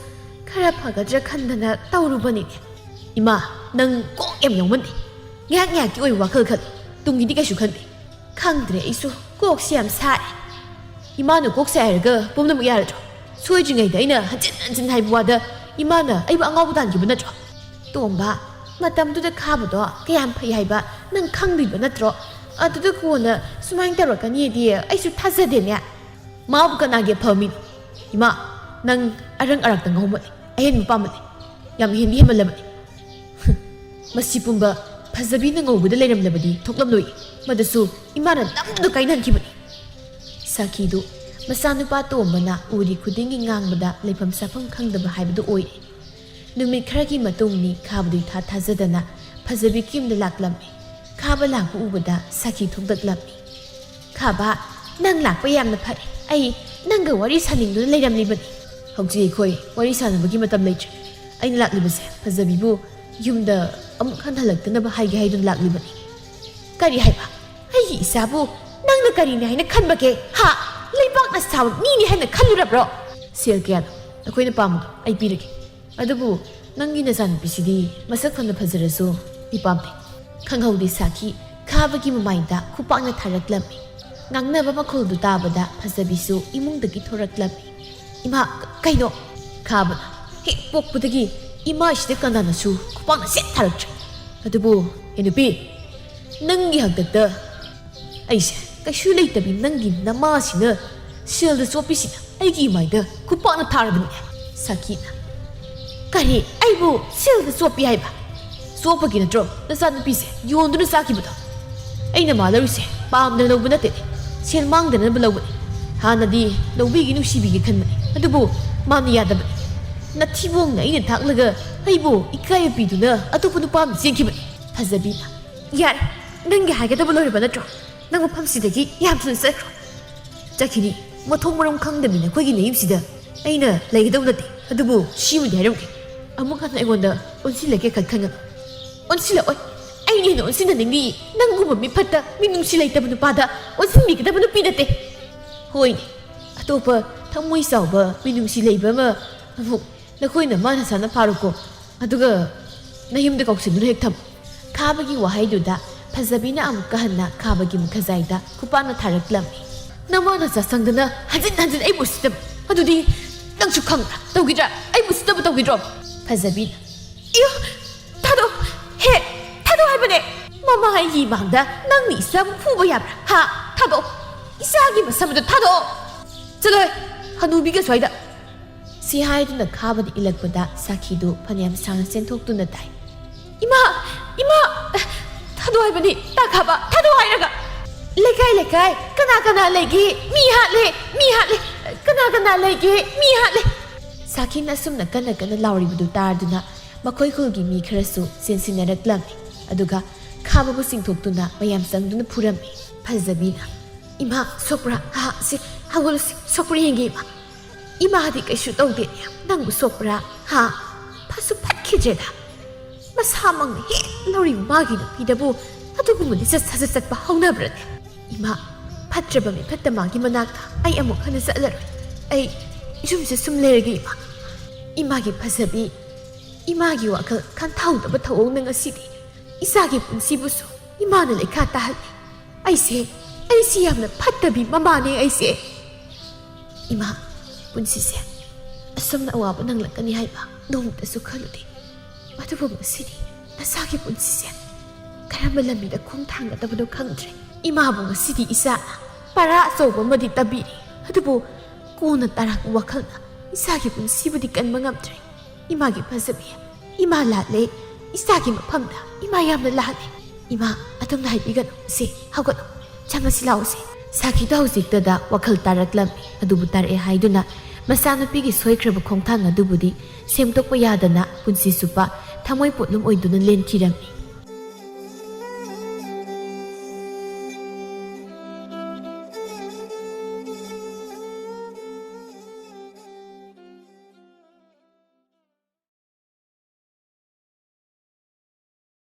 ꯈꯔ ꯐꯒꯗ꯭ꯔꯥ ꯈꯟꯗꯅ ꯇꯧꯔꯨꯕꯅꯤꯅꯦ꯫ ꯏꯃꯥ, ꯅꯪ ꯀꯣꯛ ꯌꯥꯝ ꯌꯥꯎꯃꯟꯗꯦ꯫ ꯉꯥꯏꯍꯥꯛ ꯉꯥꯏꯍꯥꯛꯀꯤ ꯑꯣꯏꯕ ꯋꯥꯈꯜ ꯈꯜꯂꯤ, ꯇꯨꯡꯒꯤꯗꯤ ꯀꯩꯁꯨ ꯈꯟꯗꯦ꯫ ꯈꯪꯗ꯭ꯔꯦ, ꯑꯩꯁꯨ ꯀꯣꯛꯁꯦ ꯌꯥꯝ ꯁꯥꯔꯦ꯫ ꯏꯃꯥꯅ ꯀꯣꯛ ꯁꯥꯏ ꯍꯥꯏꯔꯒ ꯄꯨꯝꯅꯃꯛ ꯌꯥꯔꯗ꯭ꯔꯣ? ꯁꯣꯏꯗ꯭ꯔꯤꯉꯩꯗ ꯑꯩꯅ ꯍꯟꯖꯤꯟ ꯍꯟꯖꯤꯟ ꯍꯥꯏꯕ ꯋꯥꯗ ꯏꯃꯥꯅ ꯑꯩꯕꯨ ꯑꯉꯥꯎꯕ ꯇꯥꯟꯈꯤꯕ ꯅꯠꯇ꯭ꯔꯣ? ꯇꯣꯝꯕ, ꯃꯇꯝꯗꯨꯗ ꯈꯥꯕꯗꯣ ꯀꯌꯥꯝ ꯐꯩ ꯍꯥꯏꯕ ꯅꯪ ꯈꯪꯗ꯭ꯔꯤꯕ ꯅꯠꯇ꯭ꯔꯣ? ꯑꯗꯨꯗ ꯀꯣꯟꯅ ꯁꯨꯃꯥꯏꯅ ꯇꯧꯔꯛꯀꯅꯤꯗꯤ ꯑꯩꯁꯨ ꯊꯥꯖꯗꯦꯅꯦ꯫ ꯃꯥꯕꯨ ꯀꯅꯥꯒꯤ ꯑꯐꯕ ꯃꯤꯅꯣ? ꯏꯃꯥ, ꯅꯪ ꯑꯔꯪ ꯑꯔꯥꯛꯇ ꯉꯥꯎꯃꯜꯂꯦ, ꯑꯍꯦꯟꯕ ꯄꯥꯝꯃꯜꯂꯦ, ꯌꯥꯝ ꯍꯦꯟꯗꯤ ꯍꯦꯟꯃꯜꯂꯕꯅꯤ꯫ ꯃꯁꯤ ꯄꯨꯝꯕ ꯐꯖꯕꯤꯅ ꯉꯧꯕꯗ ꯂꯩꯔꯝꯂꯕꯗꯤ ꯊꯣꯛꯂꯝꯂꯣꯏ꯫ ꯃꯗꯨꯁꯨ ꯏꯃꯥꯅ ꯅꯝꯗꯨꯅ ꯀꯥꯏꯅꯍꯟꯈꯤꯕꯅꯤ꯫ ꯁꯥꯈꯤꯗꯨ ꯃꯆꯥꯅꯨꯄꯥ ꯇꯣꯝꯕꯅ ꯎꯔꯤ ꯈꯨꯗꯤꯡꯒꯤ ꯉꯥꯡꯕꯗ ꯂꯩꯐꯝ ꯆꯥꯐꯝ ꯈꯪꯗꯕ ꯍꯥꯏꯕꯗꯨ ꯑꯣꯏꯔꯦ꯫ ꯅꯨꯃꯤꯠ ꯈꯔꯒꯤ ꯃꯇꯨꯡꯅꯤ ꯈꯥꯕꯗꯨ ꯏꯊꯥ ꯊꯥꯖꯗꯅ ꯐꯖꯕꯤꯒꯤ ꯌꯨꯝꯗ ꯂꯥꯛꯂꯝꯃꯤ꯫ ꯈꯥꯕ ꯂꯥꯛꯄ ꯎꯕꯗ ꯁꯥꯈꯤ ꯊꯣꯛꯂꯛꯂꯝꯃꯤ꯫ ꯈꯥꯕ, ꯅꯪ ꯂꯥꯛꯄ ꯌꯥꯝꯅ ꯐꯔꯦ꯫ ꯑꯩ ꯅꯪꯒ ꯋꯥꯔꯤ ꯁꯥꯅꯤꯡꯗꯨꯅ ꯂꯩꯔꯝꯂꯤꯕꯅꯤ꯫ ꯍꯧꯖꯤꯛ ꯑꯩꯈꯣꯏ ꯋꯥꯔꯤ ꯁꯥꯅꯕꯒꯤ ꯃꯇꯝ ꯂꯩꯇ꯭ꯔꯦ꯫ ꯑꯩꯅ ꯂꯥꯛꯂꯤꯕꯁꯦ ꯐꯖꯕꯤꯕꯨ ꯌꯨꯝꯗ ꯑꯃꯨꯛ ꯍꯟꯅ ꯍꯜꯂꯛꯇꯅꯕ ꯍꯥꯏꯒꯦ ꯍꯥꯏꯗꯨꯅ ꯂꯥꯛꯂꯤꯕꯅꯤ꯫ ꯀꯔꯤ ꯍꯥꯏꯕ? ꯑꯩꯒꯤ ꯏꯆꯥꯕꯨ ꯅꯪꯅ ꯀꯔꯤꯅꯤ ꯍꯥꯏꯅ ꯈꯟꯕꯒꯦ? ꯍꯥ? ꯂꯩꯕꯥꯛꯅ ꯁꯥꯕ ꯃꯤꯅꯤ ꯍꯥꯏꯅ ꯈꯜꯂꯨꯔꯕ꯭ꯔꯣ? ꯁꯦꯜ ꯀꯌꯥꯅꯣ ꯅꯈꯣꯏꯅ ꯄꯥꯝꯕꯗꯣ ꯑꯩ ꯄꯤꯔꯒꯦ꯫ ꯑꯗꯨꯕꯨ ꯅꯪꯒꯤ ꯅꯆꯥꯅꯨꯄꯤꯁꯤꯗꯤ ꯃꯁꯛ ꯐꯅ ꯐꯖꯔꯁꯨ ꯑꯩ ꯄꯥꯝꯗꯦ꯫ ꯈꯪꯍꯧꯗꯦ ꯁꯥꯈꯤ, ꯈꯥꯕꯒꯤ ꯃꯃꯥꯏꯗ ꯈꯨꯄꯥꯛꯅ ꯊꯥꯔꯛꯂꯝꯃꯤ꯫ ꯉꯥꯡꯅꯕ ꯃꯈꯣꯜꯗꯨ ꯇꯥꯕꯗ ꯐꯖꯕꯤꯁꯨ ꯏꯃꯨꯡꯗꯒꯤ ꯊꯣꯔꯛꯂꯝꯃꯤ꯫ ꯏꯃꯥ, ꯀꯩꯅꯣ? ꯈꯥꯕꯅ ꯍꯦꯛ ꯄꯣꯛꯄꯗꯒꯤ ꯏꯃꯥꯁꯤꯗ ꯀꯅꯥꯅꯁꯨ ꯈꯨꯄꯥꯛꯅ ꯁꯦꯠ ꯊꯥꯔꯛꯇ꯭ꯔꯤ꯫ ꯑꯗꯨꯕꯨ, ꯑꯦ ꯅꯨꯄꯤ, ꯅꯪꯒꯤ ꯍꯥꯛꯇꯛꯇ ꯑꯩꯁꯦ ꯀꯩꯁꯨ ꯂꯩꯇꯕꯤ ꯅꯪꯒꯤ ꯅꯃꯥꯁꯤꯅ ꯁꯦꯜꯗ ꯆꯣꯞꯄꯤꯁꯤꯅ ꯑꯩꯒꯤ ꯏꯃꯥꯏꯗ ꯈꯨꯄꯥꯛꯅ ꯊꯥꯔꯕꯅꯤ꯫ ꯁꯥꯈꯤꯅ, "ꯀꯔꯤ? ꯑꯩꯕꯨ ꯁꯦꯜꯗ ꯆꯣꯞꯄꯤ ꯍꯥꯏꯕ? ꯆꯣꯞꯄꯒꯤ ꯅꯠꯇ꯭ꯔꯣ ꯅꯆꯥꯅꯨꯄꯤꯁꯦ ꯌꯣꯟꯗꯨꯅ ꯆꯥꯈꯤꯕꯗꯣ? ꯑꯩꯅ ꯃꯥ ꯂꯧꯔꯤꯁꯦ ꯄꯥꯝꯗꯅ ꯂꯧꯕ ꯅꯠꯇꯦꯅꯦ, ꯁꯦꯜ ꯃꯥꯡꯗꯅꯕ ꯂꯧꯕꯅꯤ꯫ ꯍꯥꯟꯅꯗꯤ ꯂꯧꯕꯤꯒꯦ, ꯅꯨꯡꯁꯤꯕꯤꯒꯦ ꯈꯟꯕꯅꯤ, ꯑꯗꯨꯕꯨ ꯃꯥꯅ ꯌꯥꯗꯕꯅꯤ꯫ ꯅꯊꯤꯕꯣꯡꯅ ꯑꯩꯅ ꯊꯥꯛꯂꯒ ꯑꯩꯕꯨ ꯏꯀꯥꯏꯕ ꯄꯤꯗꯨꯅ ꯑꯇꯣꯞꯄ ꯅꯨꯄꯥ ꯑꯃ ꯆꯦꯟꯈꯤꯕꯅꯤ꯫" ꯐꯖꯕꯤꯅ, "ꯌꯥꯔꯦ, ꯅꯪꯒꯤ ꯍꯥꯏꯒꯗꯕ ꯂꯣꯏꯔꯕ ꯅꯠꯇ꯭ꯔꯣ? ꯅꯪ ꯃꯐꯝꯁꯤꯗꯒꯤ ꯌꯥꯝ ꯊꯨꯅ ꯆꯠꯈ꯭ꯔꯣ꯫ ꯆꯠꯈꯤꯅꯤ꯫ ꯃꯊꯣꯡ ꯃꯔꯝ ꯈꯪꯗꯕꯤ ꯅꯈꯣꯏꯒꯤ ꯅꯌꯨꯝꯁꯤꯗ ꯑꯩꯅ ꯂꯩꯒꯗꯧ ꯅꯠꯇꯦ꯫ ꯑꯗꯨꯕꯨ ꯁꯤꯃꯗꯤ ꯍꯥꯏꯔꯝꯒꯦ, ꯑꯃꯨꯛ ꯍꯟꯅ ꯑꯩꯉꯣꯟꯗ ꯑꯣꯟꯁꯤꯜꯂꯛꯀꯦ ꯈꯟꯒꯅꯨ꯫" "ꯑꯣꯟꯁꯤꯜꯂꯛꯑꯣꯏ꯫ ꯑꯩꯅ ꯍꯦꯟꯅ ꯑꯣꯟꯁꯤꯟꯅꯅꯤꯡꯉꯤ꯫ ꯅꯪꯒꯨꯝꯕ ꯃꯤꯐꯠꯇ, ꯃꯤꯅꯨꯡꯁꯤ ꯂꯩꯇꯕ ꯅꯨꯄꯥꯗ ꯑꯣꯟꯁꯤꯟꯕꯤꯒꯗꯕ ꯅꯨꯄꯤ ꯅꯠꯇꯦ꯫ ꯍꯣꯏꯅꯦ, ꯑꯇꯣꯞꯄ ꯊꯃꯣꯏ ꯆꯥꯎꯕ, ꯃꯤꯅꯨꯡꯁꯤ ꯂꯩꯕ ꯑꯃ ꯑꯃꯨꯛ ꯅꯈꯣꯏꯅ ꯃꯥꯅ ꯁꯥꯅ ꯐꯥꯔꯣꯀꯣ꯫ ꯑꯗꯨꯒ ꯅꯌꯨꯝꯗ ꯀꯧꯁꯤꯟꯗꯨꯅ ꯍꯦꯛ ꯊꯝꯃꯨ꯫" ꯈꯥꯕꯒꯤ ꯋꯥꯍꯩꯗꯨꯗ ꯐꯖꯕꯤꯅ ꯑꯃꯨꯛꯀ ꯍꯟꯅ ꯈꯥꯕꯒꯤ ꯃꯈꯖꯥꯏꯗ ꯈꯨꯄꯥꯛꯅ ꯊꯥꯔꯛꯂꯝꯃꯤ꯫ "ꯅꯃꯥ ꯅꯆꯥ ꯆꯪꯗꯅ ꯍꯟꯖꯤꯟ ꯍꯟꯖꯤꯟ ꯑꯩꯕꯨ ꯎꯁꯤꯠꯇꯕ, ꯑꯗꯨꯗꯤ ꯅꯪꯁꯨ ꯈꯪꯕ꯭ꯔꯥ? ꯇꯧꯈꯤꯗ꯭ꯔꯥ? ꯑꯩꯕꯨ ꯎꯁꯤꯠꯇꯕ ꯇꯧꯈꯤꯗ꯭ꯔꯣ?" ꯐꯖꯕꯤꯅ, "ꯏꯌꯣ, ꯊꯥꯗꯣꯛ, ꯍꯦ, ꯊꯥꯗꯣꯛ ꯍꯥꯏꯕꯅꯦ꯫ ꯃꯃꯥ ꯑꯩꯒꯤ ꯏꯃꯥꯡꯗ ꯅꯪꯅ ꯏꯆꯥꯕꯨ ꯐꯨꯕ ꯌꯥꯕ꯭ꯔꯥ? ꯍꯥ? ꯊꯥꯗꯣꯛ, ꯏꯆꯥꯒꯤ ꯃꯁꯝ ꯑꯗꯨ ꯊꯥꯗꯣꯛ꯫ ꯆꯠꯂꯣꯍꯦ, ꯍꯅꯨꯕꯤꯒ ꯁ꯭ꯋꯥꯏꯗ꯫" ꯁꯤ ꯍꯥꯏꯗꯨꯅ ꯈꯥꯕꯗ ꯏꯜꯂꯛꯄꯗ ꯁꯥꯈꯤꯗꯨ ꯐꯅꯌꯥꯝ ꯁꯥꯡꯅ ꯆꯦꯟꯊꯣꯛꯇꯨꯅ ꯇꯥꯏ꯫ "ꯏꯃꯥ! ꯏꯃꯥ! ꯊꯥꯗꯣꯛ ꯍꯥꯏꯕꯅꯤ, ꯇꯥ ꯈꯥꯕ, ꯊꯥꯗꯣꯛ ꯍꯥꯏꯔꯒ! ꯂꯩꯀꯥꯏ, ꯂꯩꯀꯥꯏ, ꯀꯅꯥ ꯀꯅꯥ ꯂꯩꯒꯦ? ꯃꯤ ꯍꯥꯠꯂꯦ! ꯃꯤ ꯍꯥꯠꯂꯦ! ꯀꯅꯥ ꯀꯅꯥ ꯂꯩꯒꯦ? ꯃꯤ ꯍꯥꯠꯂꯦ!" ꯁꯥꯈꯤꯅ ꯑꯁꯨꯝꯅ ꯀꯟꯅ ꯀꯟꯅ ꯂꯥꯎꯔꯤꯕꯗꯨ ꯇꯥꯔꯗꯨꯅ ꯃꯈꯣꯏ ꯈꯨꯜꯒꯤ ꯃꯤ ꯈꯔꯁꯨ ꯆꯦꯟꯁꯤꯟꯅꯔꯛꯂꯝꯃꯤ꯫ ꯑꯗꯨꯒ ꯈꯥꯕꯕꯨ ꯆꯤꯡꯊꯣꯛꯇꯨꯅ ꯃꯌꯥꯝ ꯆꯪꯗꯨꯅ ꯐꯨꯔꯝꯃꯤ꯫ ꯐꯖꯕꯤꯅ, "ꯏꯃꯥ, ꯁꯣꯛꯄ꯭ꯔꯥ? ꯍꯥ, ꯁꯤ, ꯍꯧꯒꯠꯂꯨꯁꯤ, ꯁꯣꯛꯄ꯭ꯔꯥ ꯌꯦꯡꯒꯦ, ꯏꯃꯥ꯫ ꯏꯃꯥꯗꯤ ꯀꯩꯁꯨ ꯇꯧꯗꯦꯅꯦ, ꯅꯪꯕꯨ ꯁꯣꯛꯄ꯭ꯔꯥ? ꯍꯥ? ꯐꯁꯨ ꯐꯠꯈꯤꯗ꯭ꯔꯦꯗ꯫ ꯃꯁꯥꯃꯛꯅ ꯍꯦꯛ ꯂꯧꯔꯤꯕ ꯃꯥꯒꯤ ꯅꯨꯄꯤꯗꯕꯨ ꯑꯗꯨꯒꯨꯝꯕ ꯂꯤꯆꯠ ꯁꯥꯖꯠ ꯆꯠꯄ ꯍꯧꯅꯕ꯭ꯔꯅꯦ? ꯏꯃꯥ, ꯐꯠꯇ꯭ꯔꯕ ꯃꯤꯐꯠꯇ ꯃꯥꯒꯤ ꯃꯅꯥꯛꯇ ꯑꯩ ꯑꯃꯨꯛ ꯍꯟꯅ ꯆꯠꯂꯔꯣꯏ꯫ ꯑꯩ ꯌꯨꯝꯁꯦ ꯁꯨꯝ ꯂꯩꯔꯒꯦ, ꯏꯃꯥ꯫ ꯏꯃꯥꯒꯤ ꯐꯖꯕꯤ, ꯏꯃꯥꯒꯤ ꯋꯥꯈꯜ ꯈꯟꯊꯍꯧꯗꯕ ꯊꯧꯑꯣꯡꯅ ꯉꯁꯤꯗꯤ ꯏꯆꯥꯒꯤ ꯄꯨꯟꯁꯤꯕꯨꯁꯨ ꯏꯃꯥꯅ ꯂꯩꯈꯥ ꯇꯥꯍꯜꯂꯤ꯫ ꯑꯩꯁꯦ, ꯑꯩꯁꯦ ꯌꯥꯝꯅ ꯐꯠꯇꯕꯤ ꯃꯃꯥꯅꯦ ꯑꯩꯁꯦ꯫ ꯏꯃꯥ, ꯄꯨꯟꯁꯤꯁꯦ ꯑꯁꯨꯝꯅ ꯑꯋꯥꯕ ꯅꯪꯂꯛꯀꯅꯤ ꯍꯥꯏꯕ ꯅꯣꯡꯃꯇꯁꯨ ꯈꯜꯂꯨꯗꯦ꯫ ꯑꯗꯨꯕꯨ ꯉꯁꯤꯗꯤ ꯅꯆꯥꯒꯤ ꯄꯨꯟꯁꯤꯁꯦ ꯀꯔꯝꯕ ꯂꯝꯕꯤꯗ ꯈꯣꯡ ꯊꯥꯡꯒꯗꯕꯅꯣ ꯈꯪꯗ꯭ꯔꯦ꯫ ꯏꯃꯥꯕꯨ ꯉꯁꯤꯗꯤ ꯏꯆꯥꯅ ꯄꯔꯥ ꯑꯆꯧꯕ ꯑꯃꯗꯤ ꯇꯝꯕꯤꯔꯦ꯫ ꯑꯗꯨꯕꯨ ꯀꯣꯟꯅ ꯇꯥꯔꯛꯄ ꯋꯥꯈꯜꯅ ꯏꯆꯥꯒꯤ ꯄꯨꯟꯁꯤꯕꯨꯗꯤ ꯀꯟꯕ ꯉꯝꯗ꯭ꯔꯦ꯫ ꯏꯃꯥꯒꯤ ꯐꯖꯕꯤ, ꯏꯃꯥ ꯂꯥꯜꯂꯦ꯫ ꯏꯆꯥꯒꯤ ꯃꯐꯝꯗ ꯏꯃꯥ ꯌꯥꯝꯅ ꯂꯥꯜꯂꯦ꯫ ꯏꯃꯥ, ꯑꯗꯨꯝꯅ ꯍꯥꯏꯕꯤꯒꯅꯨ꯫ ꯁꯦ, ꯍꯧꯒꯠꯂꯣ꯫ ꯆꯪꯉꯁꯤ ꯂꯥꯛꯑꯣꯁꯦ꯫ ꯁꯥꯈꯤꯗꯣ ꯍꯧꯖꯤꯛꯇꯗ ꯋꯥꯈꯜ ꯇꯥꯔꯛꯂꯝꯃꯤ꯫ ꯑꯗꯨꯕꯨ ꯇꯥꯔꯛꯑꯦ ꯍꯥꯏꯗꯨꯅ ꯃꯆꯥꯅꯨꯄꯤꯒꯤ ꯁꯣꯏꯈ꯭ꯔꯕ ꯈꯣꯡꯊꯥꯡ ꯑꯗꯨꯕꯨꯗꯤ ꯁꯦꯝꯗꯣꯛꯄ ꯌꯥꯗꯅ ꯄꯨꯟꯁꯤ ꯆꯨꯞꯄ ꯊꯃꯣꯏ ꯄꯣꯠꯂꯨꯝ ꯑꯣꯏꯗꯨꯅ ꯂꯦꯟꯈꯤꯔꯝꯃꯤ꯫